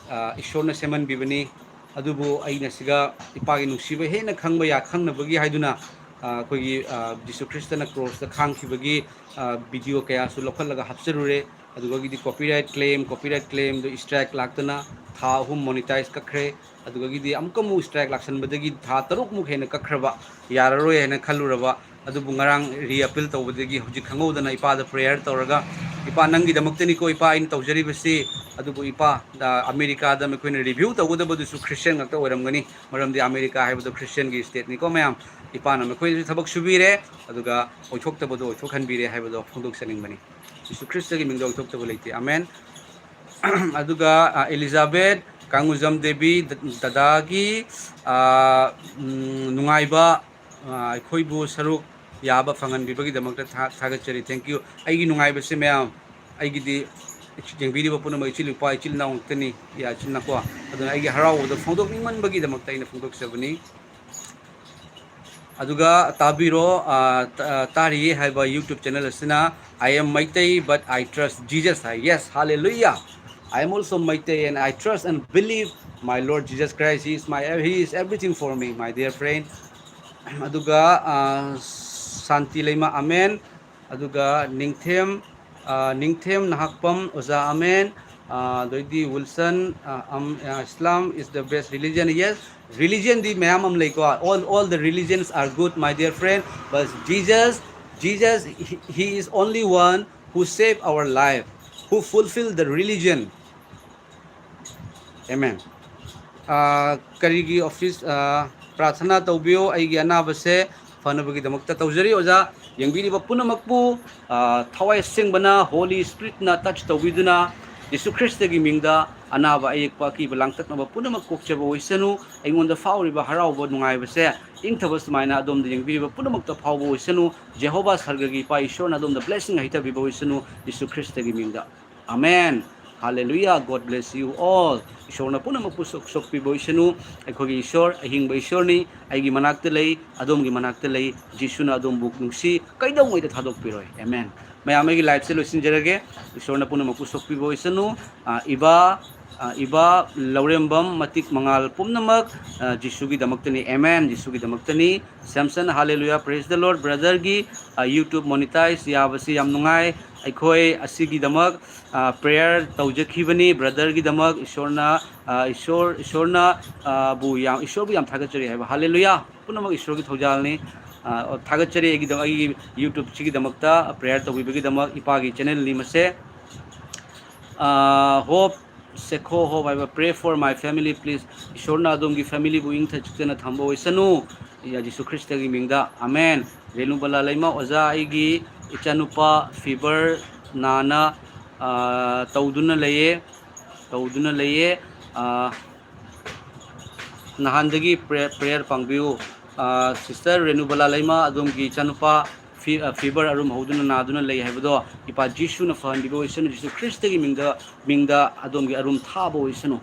ꯑ, ꯏꯁꯣꯔꯅ ꯁꯦꯝꯍꯟꯕꯤꯕꯅꯤ꯫ ꯑꯗꯨꯕꯨ ꯑꯩꯅ ꯁꯤꯒ ꯏꯄꯥꯒꯤ ꯅꯨꯡꯁꯤꯕ ꯍꯦꯟꯅ ꯈꯪꯕ ꯌꯥ-, ꯈꯪꯅꯕꯒꯤ ꯍꯥꯏꯗꯨꯅ, ꯑ, ꯑꯩꯈꯣꯏꯒꯤ, ꯑ, ꯖꯤꯁꯨ ꯈ꯭ꯔꯤꯁꯇꯅ ꯀ꯭ꯔꯣꯁꯇ ꯈꯥꯡꯈꯤꯕꯒꯤ, ꯑ, ꯚꯤꯗꯤꯑꯣ ꯀꯌꯥꯁꯨ ꯂꯧꯈꯠꯂꯒ ꯍꯥꯞꯆꯔꯨꯔꯦ꯫ ꯑꯗꯨꯗꯒꯤꯗꯤ copyright claim, copyright claimꯗ strike ꯂꯥꯛꯇꯅ ꯊꯥ ꯑꯍꯨꯝ monetize ꯀꯛꯈ꯭ꯔꯦ꯫ ꯑꯗꯨꯗꯒꯤꯗꯤ ꯑꯃꯨꯛꯀ ꯑꯃꯨꯛ strike ꯂꯥꯛꯁꯟꯕꯗꯒꯤ ꯊꯥ ꯇꯔꯨꯛꯃꯨꯛ ꯍꯦꯟꯅ ꯀꯛꯈ꯭ꯔꯕ, ꯌꯥꯔꯔꯣꯏ ꯍꯥꯏꯅ ꯈꯜꯂꯨꯔꯕ꯫ ꯑꯗꯨꯕꯨ ꯉꯔꯥꯡ reappeal ꯇꯧꯕꯗꯒꯤ ꯍꯧꯖꯤꯛ ꯈꯪꯍꯧꯗꯅ ꯏꯄꯥꯗ prayer ꯇꯧꯔꯒ ꯏꯄꯥ, ꯅꯪꯒꯤꯗꯃꯛꯇꯅꯤꯀꯣ ꯏꯄꯥ ꯑꯩꯅ ꯇꯧꯖꯔꯤꯕꯁꯤ꯫ ꯑꯗꯨꯕꯨ ꯏꯄꯥ, ꯑ, ꯑꯃꯦꯔꯤꯀꯥꯗ ꯃꯈꯣꯏꯅ ꯔꯤꯚ꯭ꯌꯨ ꯇꯧꯒꯗꯕꯗꯨꯁꯨ ꯈ꯭ꯔꯤꯁꯇꯤꯌꯥꯟ ꯉꯥꯛꯇ ꯑꯣꯏꯔꯝꯒꯅꯤ, ꯃꯔꯝꯗꯤ ꯑꯃꯦꯔꯤꯀꯥ ꯍꯥꯏꯕꯗꯣ ꯈ꯭ꯔꯤꯁꯇꯤꯌꯥꯟꯒꯤ ꯁ꯭ꯇꯦꯠꯅꯤꯀꯣ ꯃꯌꯥꯝ꯫ ꯏꯄꯥꯅ ꯃꯈꯣꯏꯗꯁꯨ ꯊꯕꯛ ꯁꯨꯕꯤꯔꯦ, ꯑꯗꯨꯒ ꯑꯣꯏꯊꯣꯛꯇꯕꯗꯣ ꯑꯣꯏꯊꯣꯛꯍꯟꯕꯤꯔꯦ ꯍꯥꯏꯕꯗꯣ ꯐꯣꯡꯗꯣꯛꯆꯅꯤꯡꯕꯅꯤ꯫ ꯌꯤꯁꯨ ꯈ꯭ꯔꯤꯁꯇꯒꯤ ꯃꯤꯡꯗ ꯑꯣꯏꯊꯣꯛꯇꯕ ꯂꯩꯇꯦ꯫ ꯑꯃꯦꯟ꯫ ꯑꯗꯨꯒ, ꯑ, ꯑꯦꯂꯤꯖꯥꯕꯦꯠ ꯀꯥꯡꯉꯨꯖꯝ ꯗꯦꯕꯤ, ꯗ-, ꯗꯗꯥꯒꯤ, ꯑ, ꯎꯝ, ꯅꯨꯡꯉꯥꯏꯕ, ꯑ, ꯑꯩꯈꯣꯏꯕꯨ ꯁꯔꯨꯛ ꯌꯥꯕ ꯐꯪꯍꯟꯕꯤꯕꯒꯤꯗꯃꯛꯇ ꯊꯥ-, ꯊꯥꯒꯠꯆꯔꯤ꯫ Thank you꯫ ꯑꯩꯒꯤ ꯅꯨꯡꯉꯥꯏꯕꯁꯦ ꯃꯌꯥꯝ, ꯑꯩꯒꯤꯗꯤ ꯌꯦꯡꯕꯤꯔꯤꯕ ꯄꯨꯝꯅꯃꯛ ꯏꯆꯤꯜ ꯏꯄꯥ, ꯏꯆꯤꯜ ꯏꯅꯥꯎ ꯉꯥꯛꯇꯅꯤ, ꯏꯆꯤꯜ ꯏꯅꯥꯎꯀꯣ꯫ ꯑꯗꯨꯅ ꯑꯩꯒꯤ ꯍꯔꯥꯎꯕꯗꯣ ꯐꯣꯡꯗꯣꯛꯅꯤꯡꯃꯟꯕꯒꯤꯗꯃꯛꯇ ꯑꯩꯅ ꯐꯣꯡꯗꯣꯛꯆꯕꯅꯤ꯫ ꯑꯗꯨꯒ ꯇꯥꯕꯤꯔꯣ, ꯑ, ꯇ-, ꯑ, ꯇꯥꯔꯤꯌꯦ ꯍꯥꯏꯕ YouTube channel ꯑꯁꯤꯅ, "I am Meitei, but I trust Jesus" high. Yes, hallelujah. "I am also Meitei, and I trust and believe my Lord Jesus Christ. He is my, He is everything for me, my dear friend." ꯑꯗꯨꯒ, ꯑ, ꯁꯥꯟꯇꯤ ꯂꯩꯃ, "amen". ꯑꯗꯨꯒ ꯅꯤꯡꯊꯦꯝ, ꯑ, ꯅꯤꯡꯊꯦꯝ ꯅꯍꯥꯛꯄꯝ ꯑꯣꯖꯥ, "amen". ꯑ, ꯑꯗꯩꯗꯤ Wilson, ꯑ, ꯑꯝ-, ꯑ, "Islam is the best religion." Yes, ꯔꯤꯂꯤꯖꯟꯗꯤ ꯃꯌꯥꯝ ꯑꯃ ꯂꯩꯀꯣ꯫ All, all the religions are good, my dear friend, but Jesus, Jesus, he, he is only one who save our life, who fulfill the religion. Amen. ꯑ, ꯀꯔꯤꯒꯤ office, ꯑ, ꯄ꯭ꯔꯥꯊꯅꯥ ꯇꯧꯕꯤꯌꯣ, ꯑꯩꯒꯤ ꯑꯅꯥꯕꯁꯦ ꯐꯅꯕꯒꯤꯗꯃꯛꯇ ꯇꯧꯖꯔꯤ꯫ ꯑꯣꯖꯥ, ꯌꯦꯡꯕꯤꯔꯤꯕ ꯄꯨꯝꯅꯃꯛꯄꯨ, ꯑ, ꯊꯋꯥꯏ ꯑꯁꯦꯡꯕꯅ, Holy Spiritꯅ touch ꯇꯧꯕꯤꯗꯨꯅ, ꯌꯤꯁꯨ ꯈ꯭ꯔꯤꯁꯇꯒꯤ ꯃꯤꯡꯗ ꯑꯅꯥꯕ, ꯑꯌꯦꯛꯄ, ꯑꯀꯤꯕ, ꯂꯥꯡꯇꯛꯅꯕ ꯄꯨꯝꯅꯃꯛ ꯀꯣꯛꯆꯕ ꯑꯣꯏꯁꯅꯨ꯫ ꯑꯩꯉꯣꯟꯗ ꯐꯥꯎꯔꯤꯕ ꯍꯔꯥꯎꯕ, ꯅꯨꯡꯉꯥꯏꯕꯁꯦ, ꯏꯪꯊꯕ ꯁꯨꯃꯥꯏꯅ ꯑꯗꯣꯝꯗ ꯌꯦꯡꯕꯤꯔꯤꯕ ꯄꯨꯝꯅꯃꯛꯇ ꯐꯥꯎꯕ ꯑꯣꯏꯁꯅꯨ꯫ ꯖꯦꯍꯣꯚꯥ ꯁꯔꯒꯒꯤ ꯏꯄꯥ ꯏꯁꯣꯔꯅ ꯑꯗꯣꯝꯗ blessing ꯍꯩꯊꯕꯤꯕ ꯑꯣꯏꯁꯅꯨ, ꯌꯤꯁꯨ ꯈ꯭ꯔꯤꯁꯇꯒꯤ ꯃꯤꯡꯗ꯫ Amen. Hallelujah. God bless you all. ꯏꯁꯣꯔꯅ ꯄꯨꯝꯅꯃꯛꯄꯨ ꯁꯣꯛ-, ꯁꯣꯛꯄꯤꯕ ꯑꯣꯏꯁꯅꯨ꯫ ꯑꯩꯈꯣꯏꯒꯤ ꯏꯁꯣꯔ ꯑꯍꯤꯡꯕ ꯏꯁꯣꯔꯅꯤ꯫ ꯑꯩꯒꯤ ꯃꯅꯥꯛꯇ ꯂꯩ, ꯑꯗꯣꯝꯒꯤ ꯃꯅꯥꯛꯇ ꯂꯩ꯫ ꯖꯤꯁꯨꯅ ꯑꯗꯣꯝꯕꯨ ꯅꯨꯡꯁꯤ, ꯀꯩꯗꯧꯉꯩꯗ ꯊꯥꯗꯣꯛꯄꯤꯔꯣꯏ꯫ ꯑꯃꯦꯟ꯫ ꯃꯌꯥꯝ, ꯑꯩꯒꯤ liveꯁꯦ ꯂꯣꯏꯁꯤꯟꯖꯔꯒꯦ꯫ ꯏꯁꯣꯔꯅ ꯄꯨꯝꯅꯃꯛꯄꯨ ꯁꯣꯛꯄꯤꯕ ꯑꯣꯏꯁꯅꯨ꯫ ꯑ, ꯏꯕꯥ, ꯑ, ꯏꯕꯥ ꯂꯧꯔꯦꯝꯕꯝ ꯃꯇꯤꯛ ꯃꯉꯥꯜ ꯄꯨꯝꯅꯃꯛ, ꯑ, ꯖꯤꯁꯨꯒꯤꯗꯃꯛꯇꯅꯤ꯫ ꯑꯃꯦꯟ꯫ ꯖꯤꯁꯨꯒꯤꯗꯃꯛꯇꯅꯤ꯫ Samson, hallelujah, praise the Lord꯫ Brotherꯒꯤ, ꯑ, YouTube monetize ꯌꯥꯕꯁꯤ ꯌꯥꯝ ꯅꯨꯡꯉꯥꯏ꯫ ꯑꯩꯈꯣꯏ ꯑꯁꯤꯒꯤꯗꯃꯛ, ꯑ, prayer ꯇꯧꯖꯈꯤꯕꯅꯤ꯫ Brotherꯒꯤꯗꯃꯛ ꯏꯁꯣꯔꯅ, ꯑ, ꯏꯁꯣꯔ, ꯏꯁꯣꯔꯅ, ꯑ, ꯕꯨ ꯌꯥꯝ, ꯏꯁꯣꯔꯕꯨ ꯌꯥꯝ ꯊꯥꯒꯠꯆꯔꯤ ꯍꯥꯏꯕ꯫ Hallelujah꯫ ꯄꯨꯝꯅꯃꯛ ꯏꯁꯣꯔꯒꯤ ꯊꯧꯖꯥꯜꯅꯤ꯫ ꯑ, ꯊꯥꯒꯠꯆꯔꯤ ꯑꯩꯒꯤꯗꯃꯛ, ꯑꯩꯒꯤ YouTube-ꯁꯤꯒꯤꯗꯃꯛꯇ prayer ꯇꯧꯕꯤꯕꯒꯤꯗꯃꯛ꯫ ꯏꯄꯥꯒꯤ channel-ꯅꯤ ꯃꯁꯦ꯫ ꯑ, Hope ꯁꯦꯈꯣ ꯍꯣꯞ ꯍꯥꯏꯕ, "Pray for my family please"꯫ ꯏꯁꯣꯔꯅ ꯑꯗꯣꯝꯒꯤ family-ꯕꯨ ꯏꯪꯊ ꯆꯤꯛꯇꯅ ꯊꯝꯕ ꯑꯣꯏꯁꯅꯨ꯫ ꯖꯤꯁꯨ ꯈ꯭ꯔꯤꯁꯇꯒꯤ ꯃꯤꯡꯗ, ꯑꯃꯦꯟ꯫ ꯔꯦꯅꯨꯕꯂꯥ ꯂꯩꯃ ꯑꯣꯖꯥ, ꯑꯩꯒꯤ ꯏꯆꯥꯅꯨꯄꯥ fever ꯅꯥꯅ, ꯑ, ꯇꯧꯗꯨꯅ ꯂꯩꯌꯦ, ꯇꯧꯗꯨꯅ ꯂꯩꯌꯦ꯫ ꯑ, ꯅꯍꯥꯟꯗꯒꯤ prayer, prayer ꯄꯥꯡꯕꯤꯌꯨ꯫ ꯑ, sister ꯔꯦꯅꯨꯕꯂꯥ ꯂꯩꯃ, ꯑꯗꯣꯝꯒꯤ ꯏꯆꯥꯅꯨꯄꯥ ꯐꯤ-, ꯑ, fever ꯑꯔꯨꯝ ꯍꯧꯗꯨꯅ ꯅꯥꯗꯨꯅ ꯂꯩ ꯍꯥꯏꯕꯗꯣ, ꯏꯄꯥ ꯖꯤꯁꯨꯅ ꯐꯍꯟꯕꯤꯕ ꯑꯣꯏꯁꯅꯨ꯫ ꯖꯤꯁꯨ ꯈ꯭ꯔꯤꯁꯇꯒꯤ ꯃꯤꯡꯗ, ꯃꯤꯡꯗ ꯑꯗꯣꯝꯒꯤ ꯑꯔꯨꯝ ꯊꯥꯕ ꯑꯣꯏꯁꯅꯨ꯫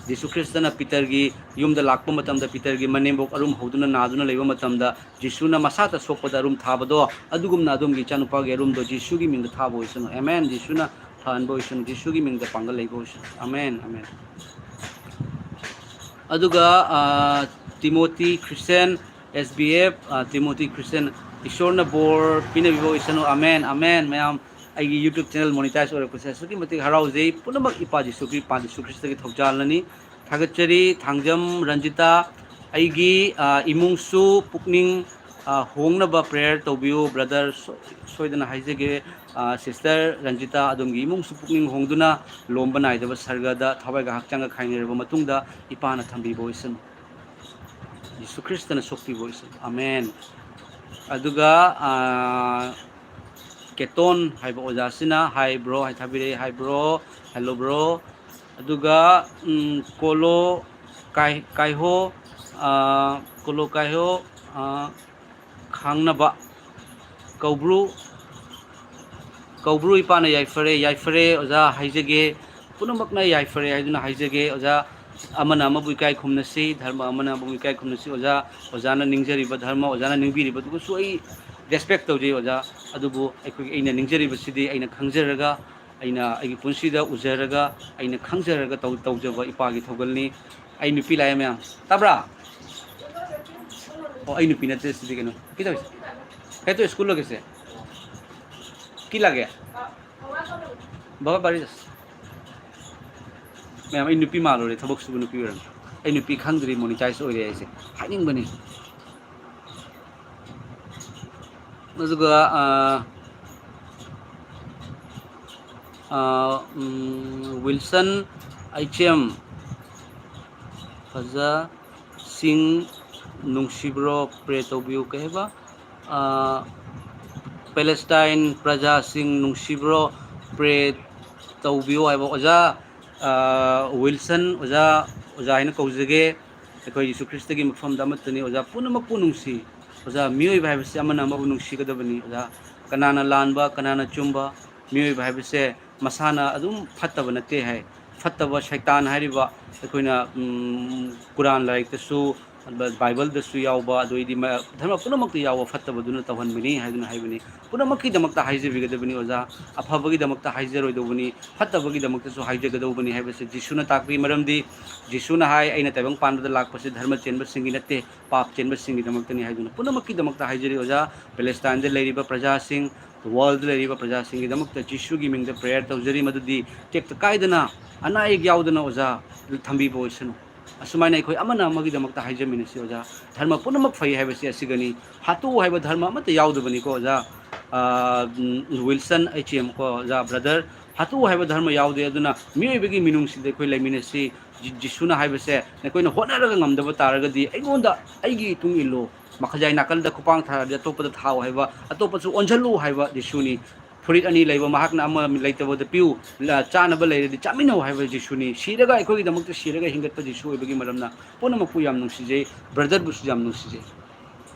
ꯖꯤꯁꯨ ꯈ꯭ꯔꯤꯁꯇꯅ ꯄꯤꯇꯔꯒꯤ ꯌꯨꯝꯗ ꯂꯥꯛꯄ ꯃꯇꯝꯗ, ꯄꯤꯇꯔꯒꯤ ꯃꯅꯦꯝꯕꯣꯛ ꯑꯔꯨꯝ ꯍꯧꯗꯨꯅ ꯅꯥꯗꯨꯅ ꯂꯩꯕ ꯃꯇꯝꯗ, ꯖꯤꯁꯨꯅ ꯃꯁꯥꯇ ꯁꯣꯛꯄꯗ ꯑꯔꯨꯝ ꯊꯥꯕꯗꯣ, ꯑꯗꯨꯒꯨꯝꯅ ꯑꯗꯣꯝꯒꯤ ꯏꯆꯥꯅꯨꯄꯥꯒꯤ ꯑꯔꯨꯝꯗꯣ ꯖꯤꯁꯨꯒꯤ ꯃꯤꯡꯗ ꯊꯥꯕ ꯑꯣꯏꯁꯅꯨ꯫ ꯑꯃꯦꯟ꯫ ꯖꯤꯁꯨꯅ ꯐꯍꯟꯕ ꯑꯣꯏꯁꯅꯨ꯫ ꯖꯤꯁꯨꯒꯤ ꯃꯤꯡꯗ ꯄꯥꯡꯒꯜ ꯂꯩꯕ ꯑꯣꯏꯁꯅꯨ꯫ Amen, amen. ꯑꯗꯨꯒ, ꯑ, ꯇꯤꯃꯣꯇꯤ ꯈ꯭ꯔꯤꯁꯇꯦꯟ, S B F, ꯑ, ꯇꯤꯃꯣꯇꯤ ꯈ꯭ꯔꯤꯁꯇꯦꯟ, ꯏꯁꯣꯔꯅ ꯕꯣꯔ ꯄꯤꯅꯕꯤꯕ ꯑꯣꯏꯁꯅꯨ꯫ Amen, amen. ꯃꯌꯥꯝ, ꯑꯩꯒꯤ YouTube channel monetize ꯑꯣꯏꯔꯛꯄꯁꯦ ꯑꯁꯨꯛꯀꯤ ꯃꯇꯤꯛ ꯍꯔꯥꯎꯖꯩ꯫ ꯄꯨꯝꯅꯃꯛ ꯏꯄꯥ ꯖꯤꯁꯨ ꯈ꯭ꯔꯤ-, ꯏꯄꯥ ꯖꯤꯁꯨ ꯈ꯭ꯔꯤꯁꯇꯒꯤ ꯊꯧꯖꯥꯜꯅꯅꯤ꯫ ꯊꯥꯒꯠꯆꯔꯤ꯫ ꯊꯥꯡꯖꯝ ꯔꯟꯖꯤꯇꯥ, ꯑꯩꯒꯤ, ꯑ, ꯏꯃꯨꯡꯁꯨ ꯄꯨꯛꯅꯤꯡ, ꯑ, ꯍꯣꯡꯅꯕ prayer ꯇꯧꯕꯤꯌꯨ, brother꯫ ꯁꯣ-, ꯁꯣꯏꯗꯅ ꯍꯥꯏꯖꯒꯦ꯫ ꯑ, sister ꯔꯟꯖꯤꯇꯥ, ꯑꯗꯣꯝꯒꯤ ꯏꯃꯨꯡꯁꯨ ꯄꯨꯛꯅꯤꯡ ꯍꯣꯡꯗꯨꯅ ꯂꯣꯝꯕ ꯅꯥꯏꯗꯕ ꯁꯔꯒꯗ ꯊꯋꯥꯏꯒ ꯍꯛꯆꯥꯡꯒ ꯈꯥꯏꯅꯔꯕ ꯃꯇꯨꯡꯗ ꯏꯄꯥꯅ ꯊꯝꯕꯤꯕ ꯑꯣꯏꯁꯅꯨ꯫ ꯖꯤꯁꯨ ꯈ꯭ꯔꯤꯁꯇꯅ ꯁꯣꯛꯄꯤꯕ ꯑꯣꯏꯁꯅꯨ꯫ ꯑꯃꯦꯟ꯫ ꯑꯗꯨꯒ, ꯑ, ꯀꯦꯇꯣꯟ ꯍꯥꯏꯕ ꯑꯣꯖꯥꯁꯤꯅ, "Hi bro" ꯍꯥꯏ ꯊꯥꯕꯤꯔꯛꯏ꯫ "Hi bro, hello bro"꯫ ꯑꯗꯨꯒ, ꯎꯝ, ꯀꯣꯂꯣ ꯀꯥꯏ-, ꯀꯥꯏꯍꯣ, ꯑ, ꯀꯣꯂꯣ ꯀꯥꯏꯍꯣ, ꯑ, ꯈꯥꯡꯅꯕ ꯀꯧꯕ꯭ꯔꯨ, ꯀꯧꯕ꯭ꯔꯨ ꯏꯄꯥꯅ ꯌꯥꯏꯐꯔꯦ, ꯌꯥꯏꯐꯔꯦ ꯑꯣꯖꯥ ꯍꯥꯏꯖꯒꯦ꯫ ꯄꯨꯝꯅꯃꯛꯅ ꯌꯥꯏꯐꯔꯦ ꯍꯥꯏꯗꯨꯅ ꯍꯥꯏꯖꯒꯦ ꯑꯣꯖꯥ꯫ ꯑꯃꯅ ꯑꯃꯕꯨ ꯏꯀꯥꯏ ꯈꯨꯝꯅꯁꯤ, ꯙꯔꯃ ꯑꯃꯅ ꯑꯃꯕꯨ ꯏꯀꯥꯏ ꯈꯨꯝꯅꯁꯤ ꯑꯣꯖꯥ꯫ ꯑꯣꯖꯥꯅ ꯅꯤꯡꯖꯔꯤꯕ ꯙꯔꯃ, ꯑꯣꯖꯥꯅ ꯅꯤꯡꯕꯤꯔꯤꯕꯗꯨꯒꯁꯨ ꯑꯩ respect ꯇꯧꯖꯩ ꯑꯣꯖꯥ꯫ ꯑꯗꯨꯕꯨ ꯑꯩꯈꯣꯏꯒꯤ, ꯑꯩꯅ ꯅꯤꯡꯖꯔꯤꯕꯁꯤꯗꯤ ꯑꯩꯅ ꯈꯪꯖꯔꯒ, ꯑꯩꯅ ꯑꯩꯒꯤ ꯄꯨꯟꯁꯤꯗ ꯎꯖꯔꯒ, ꯑꯩꯅ ꯈꯪꯖꯔꯒ ꯇꯧ-, ꯇꯧꯖꯕ ꯏꯄꯥꯒꯤ ꯊꯧꯒꯜꯅꯤ꯫ ꯑꯩ ꯅꯨꯄꯤ ꯂꯥꯛꯑꯦ ꯃꯌꯥꯝ꯫ ꯇꯥꯕ꯭ꯔꯥ? ꯑꯣ, ꯑꯩ ꯅꯨꯄꯤ ꯅꯠꯇꯦ ꯁꯤꯗꯤ, ꯀꯩꯅꯣ꯫ ꯀꯩ ꯇꯧꯔꯤꯁꯦ? ꯀꯩ ꯇꯧꯔꯤ? ꯁ꯭ꯀꯨꯜ ꯂꯣꯏꯒꯦꯁꯦ? ꯀꯤ ꯂꯥꯛꯒꯦ? ꯕꯕꯥ ꯕꯥꯔꯤ ꯆꯠꯁꯤ꯫ ꯃꯌꯥꯝ, ꯑꯩ ꯅꯨꯄꯤ ꯃꯥꯜꯂꯨꯔꯦ, ꯊꯕꯛ ꯁꯨꯕ ꯅꯨꯄꯤ ꯑꯣꯏꯔꯝꯃꯦ꯫ ꯑꯩ ꯅꯨꯄꯤ ꯈꯪꯗ꯭ꯔꯤ, monetize ꯑꯣꯏꯔꯦ ꯍꯥꯏꯁꯦ꯫ ꯍꯥꯏꯅꯤꯡꯕꯅꯤ꯫ ꯑꯗꯨꯒ, ꯑ, ꯑ, ꯎꯝ, ꯋꯤꯜꯁꯟ ꯑꯩꯆ ꯑꯦꯝ, ꯐꯖ ꯁꯤꯡ ꯅꯨꯡꯁꯤꯕ꯭ꯔꯣ? ꯄ꯭ꯔꯦ ꯇꯧꯕꯤꯌꯨ꯫ ꯀꯩ ꯍꯥꯏꯕ? ꯑ, ꯄꯦꯂꯦꯁꯇꯥꯏꯟ ꯄ꯭ꯔꯖꯥꯁꯤꯡ ꯅꯨꯡꯁꯤꯕ꯭ꯔꯣ? ꯄ꯭ꯔꯦ ꯇꯧꯕꯤꯌꯨ ꯍꯥꯏꯕ꯫ ꯑꯣꯖꯥ, ꯑ, ꯋꯤꯜꯁꯟ, ꯑꯣꯖꯥ, ꯑꯣꯖꯥ ꯍꯥꯏꯅ ꯀꯧꯖꯒꯦ꯫ ꯑꯩꯈꯣꯏ ꯌꯤꯁꯨ ꯈ꯭ꯔꯤꯁꯇꯒꯤ ꯃꯐꯝꯗ ꯑꯃꯠꯇꯅꯤ꯫ ꯑꯣꯖꯥ ꯄꯨꯝꯅꯃꯛꯄꯨ ꯅꯨꯡꯁꯤ꯫ ꯑꯣꯖꯥ, ꯃꯤꯑꯣꯏꯕ ꯍꯥꯏꯕꯁꯤ ꯑꯃꯅ ꯑꯃꯕꯨ ꯅꯨꯡꯁꯤꯒꯗꯕꯅꯤ꯫ ꯑꯣꯖꯥ, ꯀꯅꯥꯅ ꯂꯥꯟꯕ, ꯀꯅꯥꯅ ꯆꯨꯝꯕ? ꯃꯤꯑꯣꯏꯕ ꯍꯥꯏꯕꯁꯦ ꯃꯁꯥꯅ ꯑꯗꯨꯝ ꯐꯠꯇꯕ ꯅꯠꯇꯦ ꯍꯥꯏ꯫ ꯐꯠꯇꯕ ꯁꯩꯇꯥꯟ ꯍꯥꯏꯔꯤꯕ ꯑꯩꯈꯣꯏꯅ, ꯎꯝ, ꯀꯨꯔꯥꯟ ꯂꯥꯏꯔꯤꯛꯇꯁꯨ, ꯕꯥꯏꯕꯜꯗꯁꯨ ꯌꯥꯎꯕ, ꯑꯗꯨ ꯑꯣꯏꯗꯤ ꯃ-, ꯙꯔꯃ ꯄꯨꯝꯅꯃꯛꯇ ꯌꯥꯎꯕ ꯐꯠꯇꯕꯗꯨꯅ ꯇꯧꯍꯟꯕꯅꯤ ꯍꯥꯏꯗꯨꯅ ꯍꯥꯏꯕꯅꯤ꯫ ꯄꯨꯝꯅꯃꯛꯀꯤꯗꯃꯛꯇ ꯍꯥꯏꯖꯕꯤꯒꯗꯕꯅꯤ ꯑꯣꯖꯥ꯫ ꯑꯐꯕꯒꯤꯗꯃꯛꯇ ꯍꯥꯏꯖꯔꯣꯏꯗꯧꯕꯅꯤ, ꯐꯠꯇꯕꯒꯤꯗꯃꯛꯇꯁꯨ ꯍꯥꯏꯖꯒꯗꯧꯕꯅꯤ ꯍꯥꯏꯕꯁꯦ ꯖꯤꯁꯨꯅ ꯇꯥꯛꯄꯤ꯫ ꯃꯔꯝꯗꯤ ꯖꯤꯁꯨꯅ ꯍꯥꯏ, "ꯑꯩꯅ ꯇꯥꯏꯕꯪ ꯄꯥꯟꯕꯗ ꯂꯥꯛꯄꯁꯦ ꯙꯔꯃ ꯆꯦꯟꯕꯁꯤꯡꯒꯤ ꯅꯠꯇꯦ, ꯄꯥꯞ ꯆꯦꯟꯕꯁꯤꯡꯒꯤꯗꯃꯛꯇꯅꯤ" ꯍꯥꯏꯗꯨꯅ꯫ ꯄꯨꯝꯅꯃꯛꯀꯤꯗꯃꯛꯇ ꯍꯥꯏꯖꯔꯤ ꯑꯣꯖꯥ꯫ ꯄꯦꯂꯦꯁꯇꯥꯏꯟꯗ ꯂꯩꯔꯤꯕ ꯄ꯭ꯔꯖꯥꯁꯤꯡ, ꯋꯥꯔꯜꯗ ꯂꯩꯔꯤꯕ ꯄ꯭ꯔꯖꯥꯁꯤꯡꯒꯤꯗꯃꯛꯇ ꯖꯤꯁꯨꯒꯤ ꯃꯤꯡꯗ ꯄ꯭ꯔꯦꯌꯔ ꯇꯧꯖꯔꯤ, ꯃꯗꯨꯗꯤ ꯇꯦꯛꯇ ꯀꯥꯏꯗꯅ, ꯑꯅꯥ ꯑꯌꯦꯛ ꯌꯥꯎꯗꯅ ꯑꯣꯖꯥ ꯊꯝꯕꯤꯕ ꯑꯣꯏꯁꯅꯨ꯫ ꯑꯁꯨꯃꯥꯏꯅ ꯑꯩꯈꯣꯏ ꯑꯃꯅ ꯑꯃꯒꯤꯗꯃꯛꯇ ꯍꯥꯏꯖꯃꯤꯟꯅꯁꯤ ꯑꯣꯖꯥ꯫ ꯙꯔꯃ ꯄꯨꯝꯅꯃꯛ ꯐꯩ ꯍꯥꯏꯕꯁꯤ ꯑꯁꯤꯒꯅꯤ꯫ ꯍꯥꯠꯇꯣꯛꯎ ꯍꯥꯏꯕ ꯙꯔꯃ ꯑꯃꯠꯇ ꯌꯥꯎꯗꯕꯅꯤꯀꯣ ꯑꯣꯖꯥ꯫ ꯑ, ꯎꯝ, ꯋꯤꯜꯁꯟ ꯑꯩꯆ ꯑꯦꯝ ꯀꯣ ꯑꯣꯖꯥ, ꯕ꯭ꯔꯗꯔ, ꯍꯥꯠꯇꯣꯛꯎ ꯍꯥꯏꯕ ꯙꯔꯃ ꯌꯥꯎꯗꯦ꯫ ꯑꯗꯨꯅ ꯃꯤꯑꯣꯏꯕꯒꯤ ꯃꯤꯅꯨꯡꯁꯤꯗ ꯑꯩꯈꯣꯏ ꯂꯩꯃꯤꯟꯅꯁꯤ꯫ ꯖꯤ-, ꯖꯤꯁꯨꯅ ꯍꯥꯏꯕꯁꯦ, "ꯅꯈꯣꯏꯅ ꯍꯣꯠꯅꯔꯒ ꯉꯝꯗꯕ ꯇꯥꯔꯒꯗꯤ ꯑꯩꯉꯣꯟꯗ, ꯑꯩꯒꯤ ꯏꯇꯨꯡ ꯏꯜꯂꯨ꯫ ꯃꯈꯥꯖꯥꯏ ꯅꯥꯀꯜꯗ ꯈꯨꯄꯥꯡ ꯊꯥꯔꯗꯤ ꯑꯇꯣꯞꯄꯗ ꯊꯥꯎ" ꯍꯥꯏꯕ, ꯑꯇꯣꯞꯄꯁꯨ ꯑꯣꯟꯁꯤꯜꯂꯨ ꯍꯥꯏꯕ ꯖꯤꯁꯨꯅꯤ꯫ ꯐꯨꯔꯤꯠ ꯑꯅꯤ ꯂꯩꯕ ꯃꯍꯥꯛꯅ ꯑꯃ ꯂꯩꯇꯕꯗ ꯄꯤꯌꯨ, ꯂ-, ꯆꯥꯅꯕ ꯂꯩꯔꯗꯤ ꯆꯥꯃꯤꯟꯅꯧ ꯍꯥꯏꯕ ꯖꯤꯁꯨꯅꯤ꯫ ꯁꯤꯔꯒ ꯑꯩꯈꯣꯏꯒꯤꯗꯃꯛꯇ ꯁꯤꯔꯒ ꯍꯤꯡꯒꯠꯄ ꯖꯤꯁꯨ ꯑꯣꯏꯕꯒꯤ ꯃꯔꯝꯅ ꯄꯨꯝꯅꯃꯛꯄꯨ ꯌꯥꯝ ꯅꯨꯡꯁꯤꯖꯩ, ꯕ꯭ꯔꯗꯔꯕꯨꯁꯨ ꯌꯥꯝ ꯅꯨꯡꯁꯤꯖꯩ꯫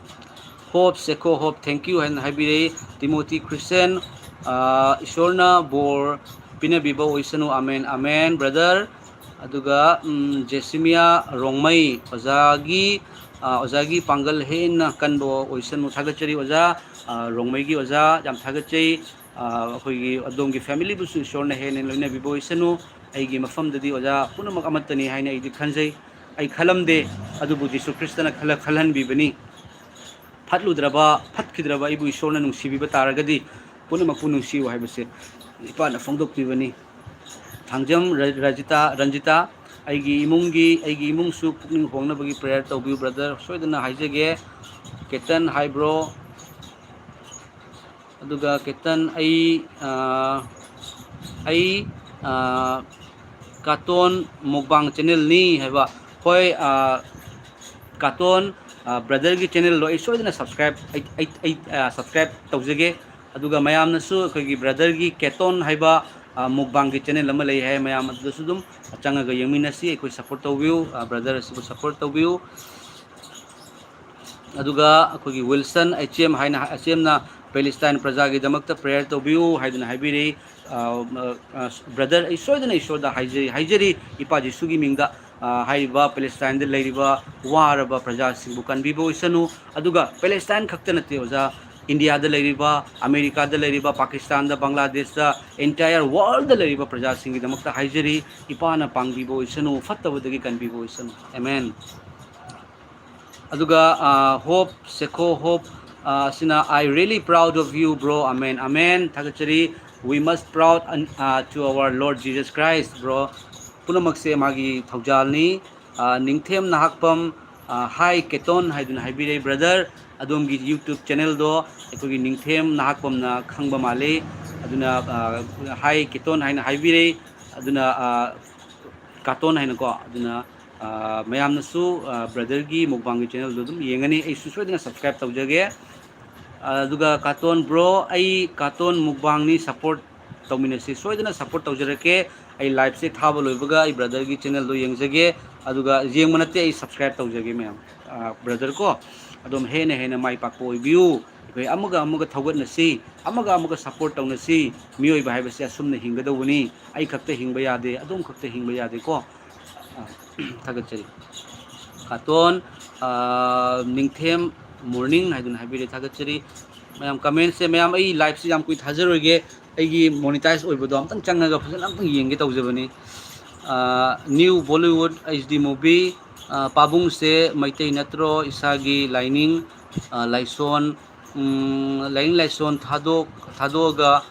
ꯍꯣꯞ ꯁꯦꯀꯣ ꯍꯣꯞ, thank you ꯍꯥꯏꯅ ꯍꯥꯏꯕꯤꯔꯛꯏ꯫ ꯇꯤꯃꯣꯇꯤ ꯈ꯭ꯔꯤꯁꯇꯦꯟ, ꯑ, ꯏꯁꯣꯔꯅ ꯕꯣꯔ ꯄꯤꯅꯕꯤꯕ ꯑꯣꯏꯁꯅꯨ꯫ Amen, amen, brother. ꯑꯗꯨꯒ, ꯎꯝ, ꯖꯦꯁꯤꯃꯤꯌꯥ ꯔꯣꯡꯃꯩ, ꯑꯣꯖꯥꯒꯤ, ꯑ, ꯑꯣꯖꯥꯒꯤ ꯄꯥꯡꯒꯜ ꯍꯦꯟꯅ ꯀꯟꯕ ꯑꯣꯏꯁꯅꯨ꯫ ꯊꯥꯒꯠꯆꯔꯤ ꯑꯣꯖꯥ, ꯑ, ꯔꯣꯡꯃꯩꯒꯤ ꯑꯣꯖꯥ, ꯌꯥꯝ ꯊꯥꯒꯠꯆꯩ꯫ ꯑ, ꯑꯩꯈꯣꯏꯒꯤ ꯑꯗꯣꯝꯒꯤ ꯐꯦꯃꯤꯂꯤꯕꯨꯁꯨ ꯏꯁꯣꯔꯅ ꯍꯦꯟꯅ ꯂꯣꯏꯅꯕꯤꯕ ꯑꯣꯏꯁꯅꯨ꯫ ꯑꯩꯒꯤ ꯃꯐꯝꯗꯗꯤ ꯑꯣꯖꯥ ꯄꯨꯝꯅꯃꯛ ꯑꯃꯠꯇꯅꯤ ꯍꯥꯏꯅ ꯑꯩꯗꯤ ꯈꯟꯖꯩ꯫ ꯑꯩ ꯈꯜꯂꯝꯗꯦ, ꯑꯗꯨꯕꯨ ꯖꯤꯁꯨ ꯈ꯭ꯔꯤꯁꯇꯅ ꯈꯜꯂ-, ꯈꯜꯍꯟꯕꯤꯕꯅꯤ꯫ ꯐꯠꯂꯨꯗ꯭ꯔꯕ, ꯐꯠꯈꯤꯗ꯭ꯔꯕ ꯑꯩꯕꯨ ꯏꯁꯣꯔꯅ ꯅꯨꯡꯁꯤꯕꯤꯕ ꯇꯥꯔꯒꯗꯤ ꯄꯨꯝꯅꯃꯛꯄꯨ ꯅꯨꯡꯁꯤꯌꯨ ꯍꯥꯏꯕꯁꯦ ꯏꯄꯥꯅ ꯐꯣꯡꯗꯣꯛꯄꯤꯕꯅꯤ꯫ ꯊꯥꯡꯖꯝ ꯔ-, ꯔꯖꯤꯇꯥ, ꯔꯟꯖꯤꯇꯥ, ꯑꯩꯒꯤ ꯏꯃꯨꯡꯒꯤ, ꯑꯩꯒꯤ ꯏꯃꯨꯡꯁꯨ ꯄꯨꯛꯅꯤꯡ ꯍꯣꯡꯅꯕꯒꯤ ꯄ꯭ꯔꯦꯌꯔ ꯇꯧꯕꯤꯌꯨ ꯕ꯭ꯔꯗꯔ꯫ ꯁꯣꯏꯗꯅ ꯍꯥꯏꯖꯒꯦ꯫ ꯀꯦꯇꯟ ꯍꯥꯏꯕ꯭ꯔꯣ? ꯑꯗꯨꯒ ꯀꯦꯇꯟ, ꯑꯩ ꯑꯥ, ꯑꯩ ꯑꯥ, ꯀꯥꯇꯣꯟ ꯃꯨꯛꯕꯥꯡ ꯆꯦꯅꯦꯜꯅꯤ ꯍꯥꯏꯕ꯫ ꯍꯣꯏ, ꯑꯥ, ꯀꯥꯇꯣꯟ, ꯑꯥ, ꯕ꯭ꯔꯗꯔꯒꯤ ꯆꯦꯅꯦꯜꯗꯣ ꯑꯩ ꯁꯣꯏꯗꯅ ꯁꯕꯁꯀ꯭ꯔꯥꯏꯞ, ꯑꯩ, ꯑꯩ, ꯑꯩ, ꯑꯥ, ꯁꯕꯁꯀ꯭ꯔꯥꯏꯞ ꯇꯧꯖꯒꯦ꯫ ꯑꯗꯨꯒ ꯃꯌꯥꯝꯅꯁꯨ ꯑꯩꯈꯣꯏꯒꯤ ꯕ꯭ꯔꯗꯔꯒꯤ ꯀꯦꯇꯣꯟ ꯍꯥꯏꯕ, ꯑꯥ, ꯃꯨꯛꯕꯥꯡꯒꯤ ꯆꯦꯅꯦꯜ ꯑꯃ ꯂꯩ ꯍꯥꯏ, ꯃꯌꯥꯝ ꯑꯗꯨꯗꯁꯨ ꯑꯗꯨꯝ ꯆꯪꯉꯒ ꯌꯦꯡꯃꯤꯟꯅꯁꯤ꯫ ꯑꯩꯈꯣꯏ ꯁꯞꯄꯣꯔꯠ ꯇꯧꯕꯤꯌꯨ, ꯑꯥ, ꯕ꯭ꯔꯗꯔ ꯑꯁꯤꯕꯨ ꯁꯞꯄꯣꯔꯠ ꯇꯧꯕꯤꯌꯨ꯫ ꯑꯗꯨꯒ ꯑꯩꯈꯣꯏꯒꯤ ꯋꯤꯜꯁꯟ ꯑꯩꯆ ꯑꯦꯝ ꯍꯥꯏꯅ, ꯑꯩꯆ ꯑꯦꯝꯅ ꯄꯦꯂꯦꯁꯇꯥꯏꯟ ꯄ꯭ꯔꯖꯥꯒꯤꯗꯃꯛꯇ ꯄ꯭ꯔꯦꯌꯔ ꯇꯧꯕꯤꯌꯨ ꯍꯥꯏꯗꯨꯅ ꯍꯥꯏꯕꯤꯔꯤ꯫ ꯑ, ꯑ, ꯕ꯭ꯔꯗꯔ, ꯑꯩ ꯁꯣꯏꯗꯅ ꯏꯁꯣꯔꯗ ꯍꯥꯏꯖꯔꯤ, ꯍꯥꯏꯖꯔꯤ, ꯏꯄꯥ ꯖꯤꯁꯨꯒꯤ ꯃꯤꯡꯗ, ꯑ, ꯍꯥꯏꯔꯤꯕ ꯄꯦꯂꯦꯁꯇꯥꯏꯟꯗ ꯂꯩꯔꯤꯕ ꯋꯥꯔꯕ ꯄ꯭ꯔꯖꯥꯁꯤꯡꯕꯨ ꯀꯟꯕꯤꯕ ꯑꯣꯏꯁꯅꯨ꯫ ꯑꯗꯨꯒ ꯄꯦꯂꯦꯁꯇꯥꯏꯟ ꯈꯛꯇ ꯅꯠꯇꯦ ꯑꯣꯖꯥ, ꯏꯟꯗꯤꯌꯥꯗ ꯂꯩꯔꯤꯕ, ꯑꯃꯦꯔꯤꯀꯥꯗ ꯂꯩꯔꯤꯕ, ꯄꯥꯀꯤꯁꯇꯥꯟꯗ, ꯕꯪꯒ꯭ꯂꯥꯗꯦꯁꯇ, entire worldꯗ ꯂꯩꯔꯤꯕ ꯄ꯭ꯔꯖꯥꯁꯤꯡꯒꯤꯗꯃꯛꯇ ꯍꯥꯏꯖꯔꯤ, ꯏꯄꯥꯅ ꯄꯥꯡꯕꯤꯕ ꯑꯣꯏꯁꯅꯨ, ꯐꯠꯇꯕꯗꯒꯤ ꯀꯟꯕꯤꯕ ꯑꯣꯏꯁꯅꯨ꯫ ꯑꯦꯃꯦꯟ꯫ ꯑꯗꯨꯒ, ꯑ, ꯍꯣꯞ, ꯁꯦꯈꯣ ꯍꯣꯞ, ꯑ, ꯑꯁꯤꯅ, "I really proud of you, bro." Amen, amen. ꯊꯥꯒꯠꯆꯔꯤ꯫ "We must proud, uh, to our Lord Jesus Christ, bro." ꯄꯨꯝꯅꯃꯛꯁꯦ ꯃꯥꯒꯤ ꯊꯧꯖꯥꯜꯅꯤ꯫ ꯑ, ꯅꯤꯡꯊꯦꯝ ꯅꯍꯥꯛꯄꯝ, ꯑ, "Hi ꯀꯦꯇꯣꯟ" ꯍꯥꯏꯗꯨꯅ ꯍꯥꯏꯕꯤꯔꯦ꯫ ꯕ꯭ꯔꯗꯔ, ꯑꯗꯣꯝꯒꯤ YouTube ꯆꯦꯅꯦꯜꯗꯣ ꯑꯩꯈꯣꯏꯒꯤ ꯅꯤꯡꯊꯦꯝ ꯅꯍꯥꯛꯄꯝꯅ ꯈꯪꯕ ꯃꯥꯜꯂꯤ꯫ ꯑꯗꯨꯅ, ꯑ, "Hi ꯀꯦꯇꯣꯟ" ꯍꯥꯏꯅ ꯍꯥꯏꯕꯤꯔꯦ꯫ ꯑꯗꯨꯅ, ꯑ, ꯀꯥꯇꯣꯟ ꯍꯥꯏꯅꯀꯣ꯫ ꯑꯗꯨꯅ, ꯑ, ꯃꯌꯥꯝꯅꯁꯨ, ꯑ, ꯕ꯭ꯔꯗꯔꯒꯤ ꯃꯨꯛꯕꯥꯡꯒꯤ ꯆꯦꯅꯦꯜꯗꯣ ꯑꯗꯨꯝ ꯌꯦꯡꯒꯅꯤ꯫ ꯑꯩꯁꯨ ꯁꯣꯏꯗꯅ ꯁꯕꯁꯀ꯭ꯔꯥꯏꯞ ꯇꯧꯖꯒꯦ꯫ ꯑꯗꯨꯒ ꯀꯥꯇꯣꯟ ꯕ꯭ꯔꯣ, ꯑꯩ ꯀꯥꯇꯣꯟ ꯃꯨꯛꯕꯥꯡꯅꯤ, ꯁꯞꯄꯣꯔꯠ ꯇꯧꯃꯤꯟꯅꯁꯤ꯫ ꯁꯣꯏꯗꯅ ꯁꯞꯄꯣꯔꯠ ꯇꯧꯖꯔꯛꯀꯦ꯫ ꯑꯩ ꯂꯥꯏꯞꯁꯦ ꯊꯥꯕ ꯂꯣꯏꯕꯒ ꯑꯩ ꯕ꯭ꯔꯗꯔꯒꯤ ꯆꯦꯅꯦꯜꯗꯣ ꯌꯦꯡꯖꯒꯦ꯫ ꯑꯗꯨꯒ ꯌꯦꯡꯕ ꯅꯠꯇꯦ, ꯑꯩ ꯁꯕꯁꯀ꯭ꯔꯥꯏꯞ ꯇꯧꯖꯒꯦ ꯃꯌꯥꯝ꯫ ꯑ, ꯕ꯭ꯔꯗꯔ ꯀꯣ, ꯑꯗꯨꯝ ꯍꯦꯟꯅ ꯍꯦꯟꯅ ꯃꯥꯏ ꯄꯥꯛꯄ ꯑꯣꯏꯕꯤꯌꯨ꯫ ꯑꯩꯈꯣꯏ ꯑꯃꯒ ꯑꯃꯒ ꯊꯧꯒꯠꯅꯁꯤ, ꯑꯃꯒ ꯑꯃꯒ ꯁꯞꯄꯣꯔꯠ ꯇꯧꯅꯁꯤ꯫ ꯃꯤꯑꯣꯏꯕ ꯍꯥꯏꯕꯁꯦ ꯑꯁꯨꯝꯅ ꯍꯤꯡꯒꯗꯧꯕꯅꯤ꯫ ꯑꯩ ꯈꯛꯇ ꯍꯤꯡꯕ ꯌꯥꯗꯦ, ꯑꯗꯣꯝ ꯈꯛꯇ ꯍꯤꯡꯕ ꯌꯥꯗꯦꯀꯣ꯫ ꯑ, ꯊꯥꯒꯠꯆꯔꯤ꯫ ꯀꯥꯇꯣꯟ, ꯑ, ꯅꯤꯡꯊꯦꯝ ꯃꯣꯔꯅꯤꯡ ꯍꯥꯏꯗꯨꯅ ꯍꯥꯏꯕꯤꯔꯦ, ꯊꯥꯒꯠꯆꯔꯤ꯫ ꯃꯌꯥꯝ ꯀꯃꯦꯟꯁꯦ, ꯃꯌꯥꯝ ꯑꯩ ꯂꯥꯏꯞꯁꯤ ꯌꯥꯝ ꯀꯨꯏ ꯊꯥꯖꯔꯣꯏꯒꯦ, ꯑꯩꯒꯤ ꯃꯣꯅꯤꯇꯥꯏꯖ ꯑꯣꯏꯕꯗꯣ ꯑꯝꯇꯪ ꯆꯪꯉꯒ ꯐꯖꯅ ꯑꯝꯇꯪ ꯌꯦꯡꯒꯦ ꯇꯧꯖꯕꯅꯤ꯫ ꯑ, New Bollywood H D movie, ꯑ, ꯄꯥꯕꯨꯡꯁꯦ ꯃꯩꯇꯩ ꯅꯠꯇ꯭ꯔꯣ? ꯏꯁꯥꯒꯤ ꯂꯥꯏꯅꯤꯡ, ꯑ, ꯂꯥꯏꯁꯣꯟ, ꯎꯝ, ꯂꯥꯏꯅꯤꯡ ꯂꯥꯏꯁꯣꯟ ꯊꯥꯗꯣꯛ-, ꯊꯥꯗꯣꯛꯑꯒ,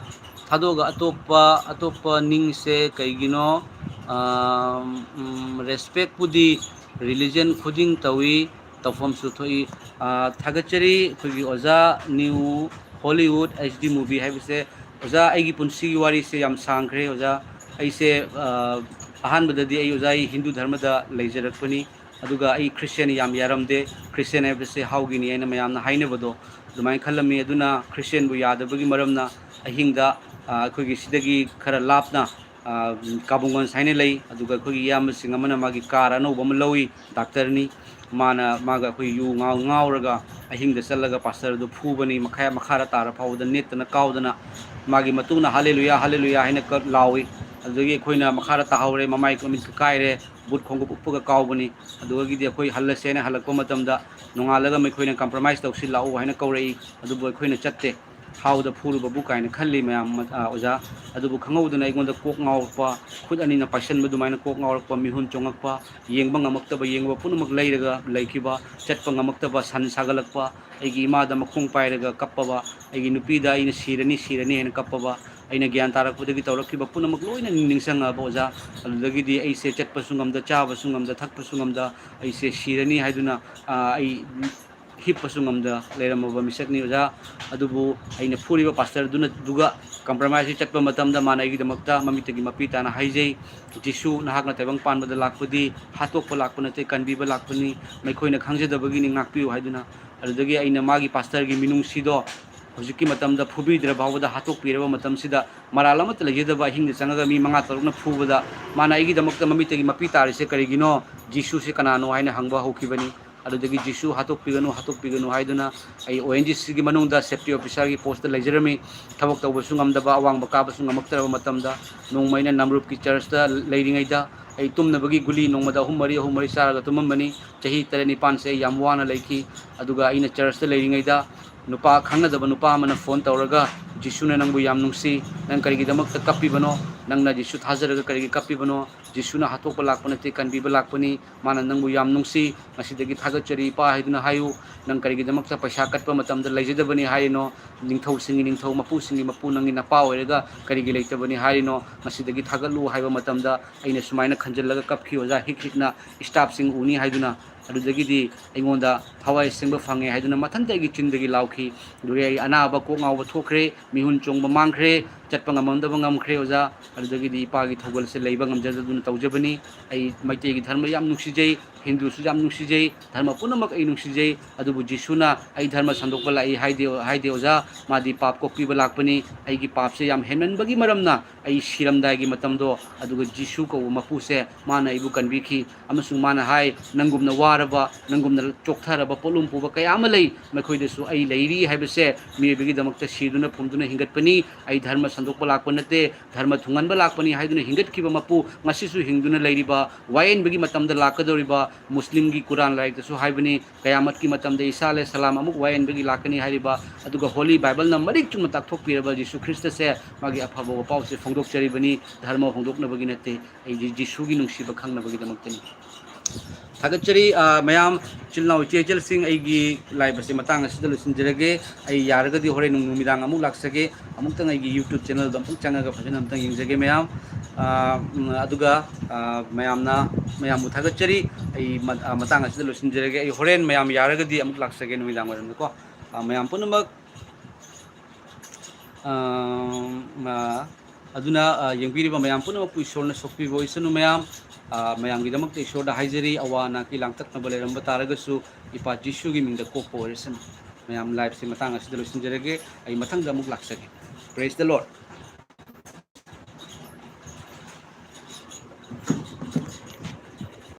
ꯊꯥꯗꯣꯛꯑꯒ ꯑꯇꯣꯞꯄ, ꯑꯇꯣꯞꯄ ꯅꯤꯡꯁꯦ ꯀꯩꯒꯤꯅꯣ? ꯑ, ꯎꯝ, ꯔꯦꯁꯄꯦꯛꯄꯨꯗꯤ ꯔꯤꯂꯤꯖꯟ ꯈꯨꯗꯤꯡ ꯇꯧꯏ, ꯇꯧꯐꯝꯁꯨ ꯊꯣꯛꯏ꯫ ꯑ, ꯊꯥꯒꯠꯆꯔꯤ ꯑꯩꯈꯣꯏꯒꯤ ꯑꯣꯖꯥ new Hollywood H D movie ꯍꯥꯏꯕꯁꯦ, ꯑꯣꯖꯥ, ꯑꯩꯒꯤ ꯄꯨꯟꯁꯤꯒꯤ ꯋꯥꯔꯤꯁꯦ ꯌꯥꯝ ꯁꯥꯡꯈ꯭ꯔꯦ, ꯑꯣꯖꯥ꯫ ꯑꯩꯁꯦ, ꯑ, ꯑꯍꯥꯟꯕꯗꯗꯤ ꯑꯩ, ꯑꯣꯖꯥ, ꯑꯩ ꯍꯤꯟꯗꯨ ꯙꯔꯃꯗ ꯂꯩꯖꯔꯛꯄꯅꯤ, ꯑꯗꯨꯒ ꯑꯩ ꯈ꯭ꯔꯤꯁꯇꯤꯌꯥꯟ ꯌꯥꯝ ꯌꯥꯔꯝꯗꯦ꯫ ꯈ꯭ꯔꯤꯁꯇꯤꯌꯥꯟ ꯍꯥꯏꯕꯁꯦ ꯍꯥꯎꯒꯤꯅꯤ ꯍꯥꯏꯅ ꯃꯌꯥꯝꯅ ꯍꯥꯏꯅꯕꯗꯣ, ꯑꯗꯨꯃꯥꯏꯅ ꯈꯜꯂꯝꯃꯤ꯫ ꯑꯗꯨꯅ ꯈ꯭ꯔꯤꯁꯇꯤꯌꯥꯟꯕꯨ ꯌꯥꯗꯕꯒꯤ ꯃꯔꯝꯅ ꯑꯍꯤꯡꯗ, ꯑ, ꯑꯩꯈꯣꯏꯒꯤ ꯁꯤꯗꯒꯤ ꯈꯔ ꯂꯥꯞꯅ, ꯑ, ꯀꯥꯕꯨꯡꯒꯟꯖ ꯍꯥꯏꯅ ꯂꯩ, ꯑꯗꯨꯒ ꯑꯩꯈꯣꯏꯒꯤ ꯏꯌꯥꯝꯕꯁꯤꯡ ꯑꯃꯅ ꯃꯥꯒꯤ ꯀꯥꯔ ꯑꯅꯧꯕ ꯑꯃ ꯂꯧꯏ, ꯗꯥꯛꯇꯔꯅꯤ꯫ ꯃꯥꯅ, ꯃꯥꯒ ꯑꯩꯈꯣꯏ ꯌꯨ ꯉꯥꯎ-, ꯉꯥꯎꯔꯒ ꯑꯍꯤꯡꯗ ꯆꯠꯂꯒ ꯄꯥꯁꯇꯔꯗꯨ ꯐꯨꯕꯅꯤ, ꯃꯈꯥ-, ꯃꯈꯥꯗ ꯇꯥꯔ ꯐꯥꯎꯕꯗ ꯅꯦꯠꯇꯅ ꯀꯥꯎꯗꯅ, ꯃꯥꯒꯤ ꯃꯇꯨꯡꯅ "ꯍꯥꯂꯦꯂꯨꯌꯥ, ꯍꯥꯂꯦꯂꯨꯌꯥ" ꯍꯥꯏꯅ ꯀ-, ꯂꯥꯎꯏ꯫ ꯑꯗꯨꯗꯒꯤ ꯑꯩꯈꯣꯏꯅ ꯃꯈꯥꯗ ꯇꯥꯍꯧꯔꯦ, ꯃꯃꯥꯏ ꯃꯃꯤꯠꯀ ꯀꯥꯏꯔꯦ, ꯕꯨꯠ ꯈꯣꯡꯎꯞ ꯎꯞꯄꯒ ꯀꯥꯎꯕꯅꯤ꯫ ꯑꯗꯨꯗꯒꯤꯗꯤ ꯑꯩꯈꯣꯏ ꯍꯜꯂꯁꯦꯅ ꯍꯜꯂꯛꯄ ꯃꯇꯝꯗ, ꯅꯣꯡꯉꯥꯜꯂꯒ ꯃꯈꯣꯏꯅ "ꯀꯝꯄ꯭ꯔꯣꯃꯥꯏꯁ ꯇꯧꯁꯤ ꯂꯥꯛꯎ" ꯍꯥꯏꯅ ꯀꯧꯔꯛꯏ, ꯑꯗꯨꯕꯨ ꯑꯩꯈꯣꯏꯅ ꯆꯠꯇꯦ꯫ ꯍꯥꯎꯗ ꯐꯨꯔꯨꯕꯕꯨ ꯀꯥꯏꯅ ꯈꯜꯂꯤ ꯃꯌꯥꯝ, ꯑ, ꯑꯣꯖꯥ꯫ ꯑꯗꯨꯕꯨ ꯈꯪꯍꯧꯗꯅ ꯑꯩꯉꯣꯟꯗ ꯀꯣꯛ ꯉꯥꯎꯔꯛꯄ, ꯈꯨꯠ ꯑꯅꯤꯅ ꯄꯥꯏꯁꯟꯕ ꯑꯗꯨꯃꯥꯏꯅ ꯀꯣꯛ ꯉꯥꯎꯔꯛꯄ, ꯃꯤꯍꯨꯟ ꯆꯣꯡꯉꯛꯄ, ꯌꯦꯡꯕ ꯉꯝꯃꯛꯇꯕ, ꯌꯦꯡꯕ ꯄꯨꯝꯅꯃꯛ ꯂꯩꯔꯒ ꯂꯩꯈꯤꯕ, ꯆꯠꯄ ꯉꯝꯃꯛꯇꯕ, ꯁꯟ ꯁꯥꯒꯠꯂꯛꯄ, ꯑꯩꯒꯤ ꯏꯃꯥꯗ ꯃꯈꯣꯡ ꯄꯥꯏꯔꯒ ꯀꯞꯄꯕ, ꯑꯩꯒꯤ ꯅꯨꯄꯤꯗ ꯑꯩꯅ "ꯁꯤꯔꯅꯤ, ꯁꯤꯔꯅꯤ" ꯍꯥꯏꯅ ꯀꯞꯄꯕ, ꯑꯩꯅ ꯒ꯭ꯌꯥꯟ ꯇꯥꯔꯛꯄꯗꯒꯤ ꯇꯧꯔꯛꯈꯤꯕ ꯄꯨꯝꯅꯃꯛ ꯂꯣꯏꯅ ꯅꯤꯡꯁꯤꯡꯉꯛꯑꯕ, ꯑꯣꯖꯥ꯫ ꯑꯗꯨꯗꯒꯤꯗꯤ ꯑꯩꯁꯦ ꯆꯠꯄꯁꯨ ꯉꯝꯗ, ꯆꯥꯕꯁꯨ ꯉꯝꯗ, ꯊꯛꯄꯁꯨ ꯉꯝꯗ, ꯑꯩꯁꯦ ꯁꯤꯔꯅꯤ ꯍꯥꯏꯗꯨꯅ, ꯑ, ꯑꯩ ꯍꯤꯞꯄꯁꯨ ꯉꯝꯗ ꯂꯩꯔꯝꯃꯕ ꯃꯤꯁꯛꯅꯤ, ꯑꯣꯖꯥ꯫ ꯑꯗꯨꯕꯨ ꯑꯩꯅ ꯐꯨꯔꯤꯕ ꯄꯥꯁꯇꯔꯗꯨꯅ, ꯗꯨꯒ ꯀꯝꯄ꯭ꯔꯣꯃꯥꯏꯁꯁꯤ ꯆꯠꯄ ꯃꯇꯝꯗ ꯃꯥꯅ ꯑꯩꯒꯤꯗꯃꯛꯇ ꯃꯃꯤꯠꯇꯒꯤ ꯃꯄꯤ ꯇꯥꯅ ꯍꯥꯏꯖꯩ, "ꯖꯤꯁꯨ, ꯅꯍꯥꯛꯅ ꯇꯥꯏꯕꯪ ꯄꯥꯟꯕꯗ ꯂꯥꯛꯄꯗꯤ ꯍꯥꯠꯇꯣꯛꯄ ꯂꯥꯛꯄ ꯅꯠꯇꯦ, ꯀꯟꯕꯤꯕ ꯂꯥꯛꯄꯅꯤ, ꯃꯈꯣꯏꯅ ꯈꯪꯖꯗꯕꯒꯤꯅꯤ, ꯉꯥꯛꯄꯤꯌꯨ" ꯍꯥꯏꯗꯨꯅ꯫ ꯑꯗꯨꯗꯒꯤ ꯑꯩꯅ ꯃꯥꯒꯤ ꯄꯥꯁꯇꯔꯒꯤ ꯃꯤꯅꯨꯡꯁꯤꯗꯣ ꯍꯧꯖꯤꯛꯀꯤ ꯃꯇꯝꯗ ꯐꯨꯕꯤꯗ꯭ꯔ ꯐꯥꯎꯕꯗ ꯍꯥꯠꯇꯣꯛꯄꯤꯔꯕ ꯃꯇꯝꯁꯤꯗ, ꯃꯔꯥꯜ ꯑꯃꯠꯇ ꯂꯩꯖꯗꯕ ꯑꯍꯤꯡꯗ ꯆꯪꯉꯒ ꯃꯤ ꯃꯉꯥ ꯇꯔꯨꯛꯅ ꯐꯨꯕꯗ, ꯃꯥꯅ ꯑꯩꯒꯤꯗꯃꯛꯇ ꯃꯃꯤꯠꯇꯒꯤ ꯃꯄꯤ ꯇꯥꯔꯤꯁꯦ ꯀꯔꯤꯒꯤꯅꯣ? "ꯖꯤꯁꯨꯁꯦ ꯀꯅꯥꯅꯣ?" ꯍꯥꯏꯅ ꯍꯪꯕ ꯍꯧꯈꯤꯕꯅꯤ꯫ ꯑꯗꯨꯗꯒꯤ "ꯖꯤꯁꯨ ꯍꯥꯠꯇꯣꯛꯄꯤꯒꯅꯨ, ꯍꯥꯠꯇꯣꯛꯄꯤꯒꯅꯨ" ꯍꯥꯏꯗꯨꯅ ꯑꯩ ꯑꯣ ꯑꯦꯟ ꯖꯤ ꯁꯤꯒꯤ ꯃꯅꯨꯡꯗ ꯁꯦꯐꯇꯤ ꯑꯣꯐꯤꯁꯥꯔꯒꯤ ꯄꯣꯁꯇ ꯂꯩꯖꯔꯝꯃꯤ꯫ ꯊꯕꯛ ꯇꯧꯕꯁꯨ ꯉꯝꯗꯕ, ꯑꯋꯥꯡꯕ ꯀꯥꯕꯁꯨ ꯉꯝꯃꯛꯇ꯭ꯔꯕ ꯃꯇꯝꯗ, ꯅꯣꯡꯃ ꯑꯩꯅ ꯅꯝꯔꯨꯞꯀꯤ ꯆꯔꯆꯇ ꯂꯩꯔꯤꯉꯩꯗ, ꯑꯩ ꯇꯨꯝꯅꯕꯒꯤ ꯒꯨꯂꯤ ꯅꯣꯡꯃꯗ ꯑꯍꯨꯝ ꯃꯔꯤ, ꯑꯍꯨꯝ ꯃꯔꯤ ꯆꯥꯔꯒ ꯇꯨꯝꯃꯝꯕꯅꯤ꯫ ꯆꯍꯤ ꯇꯔꯦꯠ ꯅꯤꯄꯥꯟꯁꯦ ꯑꯩ ꯌꯥꯝ ꯋꯥꯅ ꯂꯩꯈꯤ꯫ ꯑꯗꯨꯒ ꯑꯩꯅ ꯆꯔꯆꯇ ꯂꯩꯔꯤꯉꯩꯗ, ꯅꯨꯄꯥ, ꯈꯪꯅꯗꯕ ꯅꯨꯄꯥ ꯑꯃꯅ ꯐꯣꯟ ꯇꯧꯔꯒ, "ꯖꯤꯁꯨꯅ ꯅꯪꯕꯨ ꯌꯥꯝ ꯅꯨꯡꯁꯤ, ꯅꯪ ꯀꯔꯤꯒꯤꯗꯃꯛꯇ ꯀꯞꯄꯤꯕꯅꯣ? ꯅꯪꯅ ꯖꯤꯁꯨ ꯊꯥꯖꯔꯒ ꯀꯔꯤꯒꯤ ꯀꯞꯄꯤꯕꯅꯣ? ꯖꯤꯁꯨꯅ ꯍꯥꯠꯇꯣꯛꯄ ꯂꯥꯛꯄ ꯅꯠꯇꯦ, ꯀꯟꯕꯤꯕ ꯂꯥꯛꯄꯅꯤ꯫ ꯃꯥꯅ ꯅꯪꯕꯨ ꯌꯥꯝ ꯅꯨꯡꯁꯤ, ꯉꯁꯤꯗꯒꯤ ꯊꯥꯒꯠꯆꯔꯤ ꯏꯄꯥ ꯍꯥꯏꯗꯨꯅ ꯍꯥꯏꯌꯨ꯫ ꯅꯪ ꯀꯔꯤꯒꯤꯗꯃꯛꯇ ꯄꯩꯁꯥ ꯀꯠꯄ ꯃꯇꯝꯗ ꯂꯩꯖꯗꯕꯅꯤ ꯍꯥꯏꯔꯤꯅꯣ? ꯅꯤꯡꯊꯧꯁꯤꯡꯒꯤ ꯅꯤꯡꯊꯧ, ꯃꯄꯨꯁꯤꯡꯒꯤ ꯃꯄꯨ, ꯅꯪꯒꯤ ꯅꯄꯥ ꯑꯣꯏꯔꯒ ꯀꯔꯤꯒꯤ ꯂꯩꯇꯕꯅꯤ ꯍꯥꯏꯔꯤꯅꯣ? ꯉꯁꯤꯗꯒꯤ ꯊꯥꯒꯠꯂꯨ" ꯍꯥꯏꯕ ꯃꯇꯝꯗ ꯑꯩꯅ ꯁꯨꯃꯥꯏꯅ ꯈꯟꯖꯤꯜꯂꯒ ꯀꯞꯈꯤ, ꯑꯣꯖꯥ꯫ ꯍꯤꯛ ꯍꯤꯛꯅ ꯏꯁꯇꯥꯐꯁꯤꯡ ꯎꯅꯤ ꯍꯥꯏꯗꯨꯅ ꯑꯗꯨꯗꯒꯤꯗꯤ ꯑꯩꯉꯣꯟꯗ ꯊꯋꯥꯏ ꯑꯁꯦꯡꯕ ꯐꯪꯉꯦ ꯍꯥꯏꯗꯨꯅ ꯃꯊꯟꯇ ꯑꯩꯒꯤ ꯆꯤꯟꯗꯒꯤ ꯂꯥꯎꯈꯤ꯫ ꯑꯗꯨꯗꯒꯤ ꯑꯩ ꯑꯅꯥꯕ ꯀꯣꯛ ꯉꯥꯎꯕ ꯊꯣꯛꯈ꯭ꯔꯦ, ꯃꯤꯍꯨꯟ ꯆꯣꯡꯕ ꯃꯥꯡꯈ꯭ꯔꯦ, ꯆꯠꯄ ꯉꯝꯃꯝꯗꯕ ꯉꯝꯈ꯭ꯔꯦ ꯑꯣꯖꯥ꯫ ꯑꯗꯨꯗꯒꯤꯗꯤ ꯏꯄꯥꯒꯤ ꯊꯧꯒꯜꯁꯦ ꯂꯩꯕ ꯉꯝꯖꯗꯗꯨꯅ ꯇꯧꯖꯕꯅꯤ꯫ ꯑꯩ ꯃꯩꯇꯩꯒꯤ ꯙꯔꯃ ꯌꯥꯝ ꯅꯨꯡꯁꯤꯖꯩ, ꯍꯤꯟꯗꯨꯁꯨ ꯌꯥꯝ ꯅꯨꯡꯁꯤꯖꯩ, ꯙꯔꯃ ꯄꯨꯝꯅꯃꯛ ꯑꯩ ꯅꯨꯡꯁꯤꯖꯩ꯫ ꯑꯗꯨꯕꯨ ꯖꯤꯁꯨꯅ "ꯑꯩ ꯙꯔꯃ ꯁꯟꯗꯣꯛꯄ ꯂꯥꯛꯏ" ꯍꯥꯏꯗꯦ, ꯍꯥꯏꯗꯦ ꯑꯣꯖꯥ꯫ ꯃꯥꯗꯤ ꯄꯥꯞ ꯀꯣꯛꯄꯤꯕ ꯂꯥꯛꯄꯅꯤ꯫ ꯑꯩꯒꯤ ꯄꯥꯞꯁꯦ ꯌꯥꯝ ꯍꯦꯟꯃꯟꯕꯒꯤ ꯃꯔꯝꯅ ꯑꯩ ꯁꯤꯔꯝꯗꯥꯏꯒꯤ ꯃꯇꯝꯗꯣ, ꯑꯗꯨꯒ ꯖꯤꯁꯨ ꯀꯧꯕ ꯃꯄꯨꯁꯦ ꯃꯥꯅ ꯑꯩꯕꯨ ꯀꯟꯕꯤꯈꯤ꯫ ꯑꯃꯁꯨꯡ ꯃꯥꯅ ꯍꯥꯏ, "ꯅꯪꯒꯨꯝꯅ ꯋꯥꯔꯕ, ꯅꯪꯒꯨꯝꯅ ꯆꯣꯛꯊꯔꯕ, ꯄꯣꯠꯂꯨꯝ ꯄꯨꯕ ꯀꯌꯥ ꯑꯃ ꯂꯩ, ꯃꯈꯣꯏꯗꯁꯨ ꯑꯩ ꯂꯩꯔꯤ ꯍꯥꯏꯕꯁꯦ ꯃꯤꯑꯣꯏꯕꯒꯤꯗꯃꯛꯇ ꯁꯤꯗꯨꯅ ꯐꯨꯝꯗꯨꯅ ꯍꯤꯡꯒꯠꯄꯅꯤ꯫ ꯑꯩ ꯙꯔꯃ ꯁꯟꯗꯣꯛꯄ ꯂꯥꯛꯄ ꯅꯠꯇꯦ, ꯙꯔꯃ ꯊꯨꯡꯍꯟꯕ ꯂꯥꯛꯄꯅꯤ" ꯍꯥꯏꯗꯨꯅ ꯍꯤꯡꯒꯠꯈꯤꯕ ꯃꯄꯨ, ꯉꯁꯤꯁꯨ ꯍꯤꯡꯗꯨꯅ ꯂꯩꯔꯤꯕ, ꯋꯥꯌꯦꯟꯕꯒꯤ ꯃꯇꯝꯗ ꯂꯥꯛꯀꯗꯧꯔꯤꯕ, ꯃꯨꯁꯂꯤꯝꯒꯤ ꯀꯨꯔꯥꯟ ꯂꯥꯏꯔꯤꯛꯇꯁꯨ ꯍꯥꯏꯕꯅꯤ, "ꯀꯌꯥꯃꯠꯀꯤ ꯃꯇꯝꯗ ꯏꯁꯥ ꯑꯂꯩꯍꯤꯁꯁꯂꯥꯝ ꯑꯃꯨꯛ ꯋꯥꯌꯦꯟꯕꯒꯤ ꯂꯥꯛꯀꯅꯤ" ꯍꯥꯏꯔꯤꯕ, ꯑꯗꯨꯒ ꯍꯣꯂꯤ ꯕꯥꯏꯕꯜꯅ ꯃꯔꯤꯛ ꯆꯨꯝꯅ ꯇꯥꯛꯊꯣꯛꯄꯤꯔꯕ ꯖꯤꯁꯨ ꯈ꯭ꯔꯤꯁꯇꯁꯦ ꯃꯥꯒꯤ ꯑꯐꯕ ꯋꯥꯄꯥꯎꯁꯦ ꯐꯣꯡꯗꯣꯛꯆꯔꯤꯕꯅꯤ꯫ ꯙꯔꯃ ꯍꯣꯡꯗꯣꯛꯅꯕꯒꯤ ꯅꯠꯇꯦ, ꯑꯩ ꯖꯤ-, ꯖꯤꯁꯨꯒꯤ ꯅꯨꯡꯁꯤꯕ ꯈꯪꯅꯕꯒꯤꯗꯃꯛꯇꯅꯤ꯫ ꯊꯥꯒꯠꯆꯔꯤ, ꯑ, ꯃꯌꯥꯝ, ꯏꯆꯤꯜ ꯏꯅꯥꯎ, ꯏꯆꯦ ꯏꯆꯜꯁꯤꯡ, ꯑꯩꯒꯤ live ꯑꯁꯤ ꯃꯇꯥꯡ ꯑꯁꯤꯗ ꯂꯣꯏꯁꯤꯟꯖꯔꯒꯦ꯫ ꯑꯩ ꯌꯥꯔꯒꯗꯤ ꯍꯣꯔꯦꯟ ꯅꯨꯡ-, ꯅꯨꯃꯤꯗꯥꯡ ꯑꯃꯨꯛ ꯂꯥꯛꯆꯒꯦ꯫ ꯑꯃꯨꯛꯇꯪ ꯑꯩꯒꯤ YouTube channelꯗꯣ ꯑꯃꯨꯛꯇꯪ ꯆꯪꯉꯒ ꯐꯖꯅ ꯑꯃꯨꯛꯇꯪ ꯌꯦꯡꯖꯒꯦ ꯃꯌꯥꯝ꯫ ꯑ, ꯎꯝ, ꯑꯗꯨꯒ, ꯑ, ꯃꯌꯥꯝꯅ, ꯃꯌꯥꯝꯕꯨ ꯊꯥꯒꯠꯆꯔꯤ꯫ ꯑꯩ ꯃ-, ꯑ, ꯃꯇꯥꯡ ꯑꯁꯤꯗ ꯂꯣꯏꯁꯤꯟꯖꯔꯒꯦ꯫ ꯑꯩ ꯍꯣꯔꯦꯟ ꯃꯌꯥꯝ ꯌꯥꯔꯒꯗꯤ ꯑꯃꯨꯛ ꯂꯥꯛꯆꯒꯦ ꯅꯨꯃꯤꯗꯥꯡ ꯋꯥꯏꯔꯝꯗꯀꯣ꯫ ꯑ, ꯃꯌꯥꯝ ꯄꯨꯝꯅꯃꯛ, ꯑ, ꯑ, ꯑꯗꯨꯅ, ꯑ, ꯌꯦꯡꯕꯤꯔꯤꯕ ꯃꯌꯥꯝ ꯄꯨꯝꯅꯃꯛꯄꯨ ꯏꯁꯣꯔꯅ ꯁꯣꯛꯄꯤꯕ ꯑꯣꯏꯁꯅꯨ ꯃꯌꯥꯝ꯫ ꯑ, ꯃꯌꯥꯝꯒꯤꯗꯃꯛꯇ ꯏꯁꯣꯔꯗ ꯍꯥꯏꯖꯔꯤ, ꯑꯋꯥ ꯑꯅꯥꯒꯤ ꯂꯥꯡꯇꯛꯅꯕ ꯂꯩꯔꯝꯕ ꯇꯥꯔꯒꯁꯨ ꯏꯄꯥ ꯖꯤꯁꯨꯒꯤ ꯃꯤꯡꯗ ꯀꯣꯛꯄ ꯑꯣꯏꯔꯁꯅꯨ꯫ ꯃꯌꯥꯝ, liveꯁꯦ ꯃꯇꯥꯡ ꯑꯁꯤꯗ ꯂꯣꯏꯁꯤꯟꯖꯔꯒꯦ꯫ ꯑꯩ ꯃꯊꯪꯗ ꯑꯃꯨꯛ ꯂꯥꯛꯆꯒꯦ꯫ Praise the Lord꯫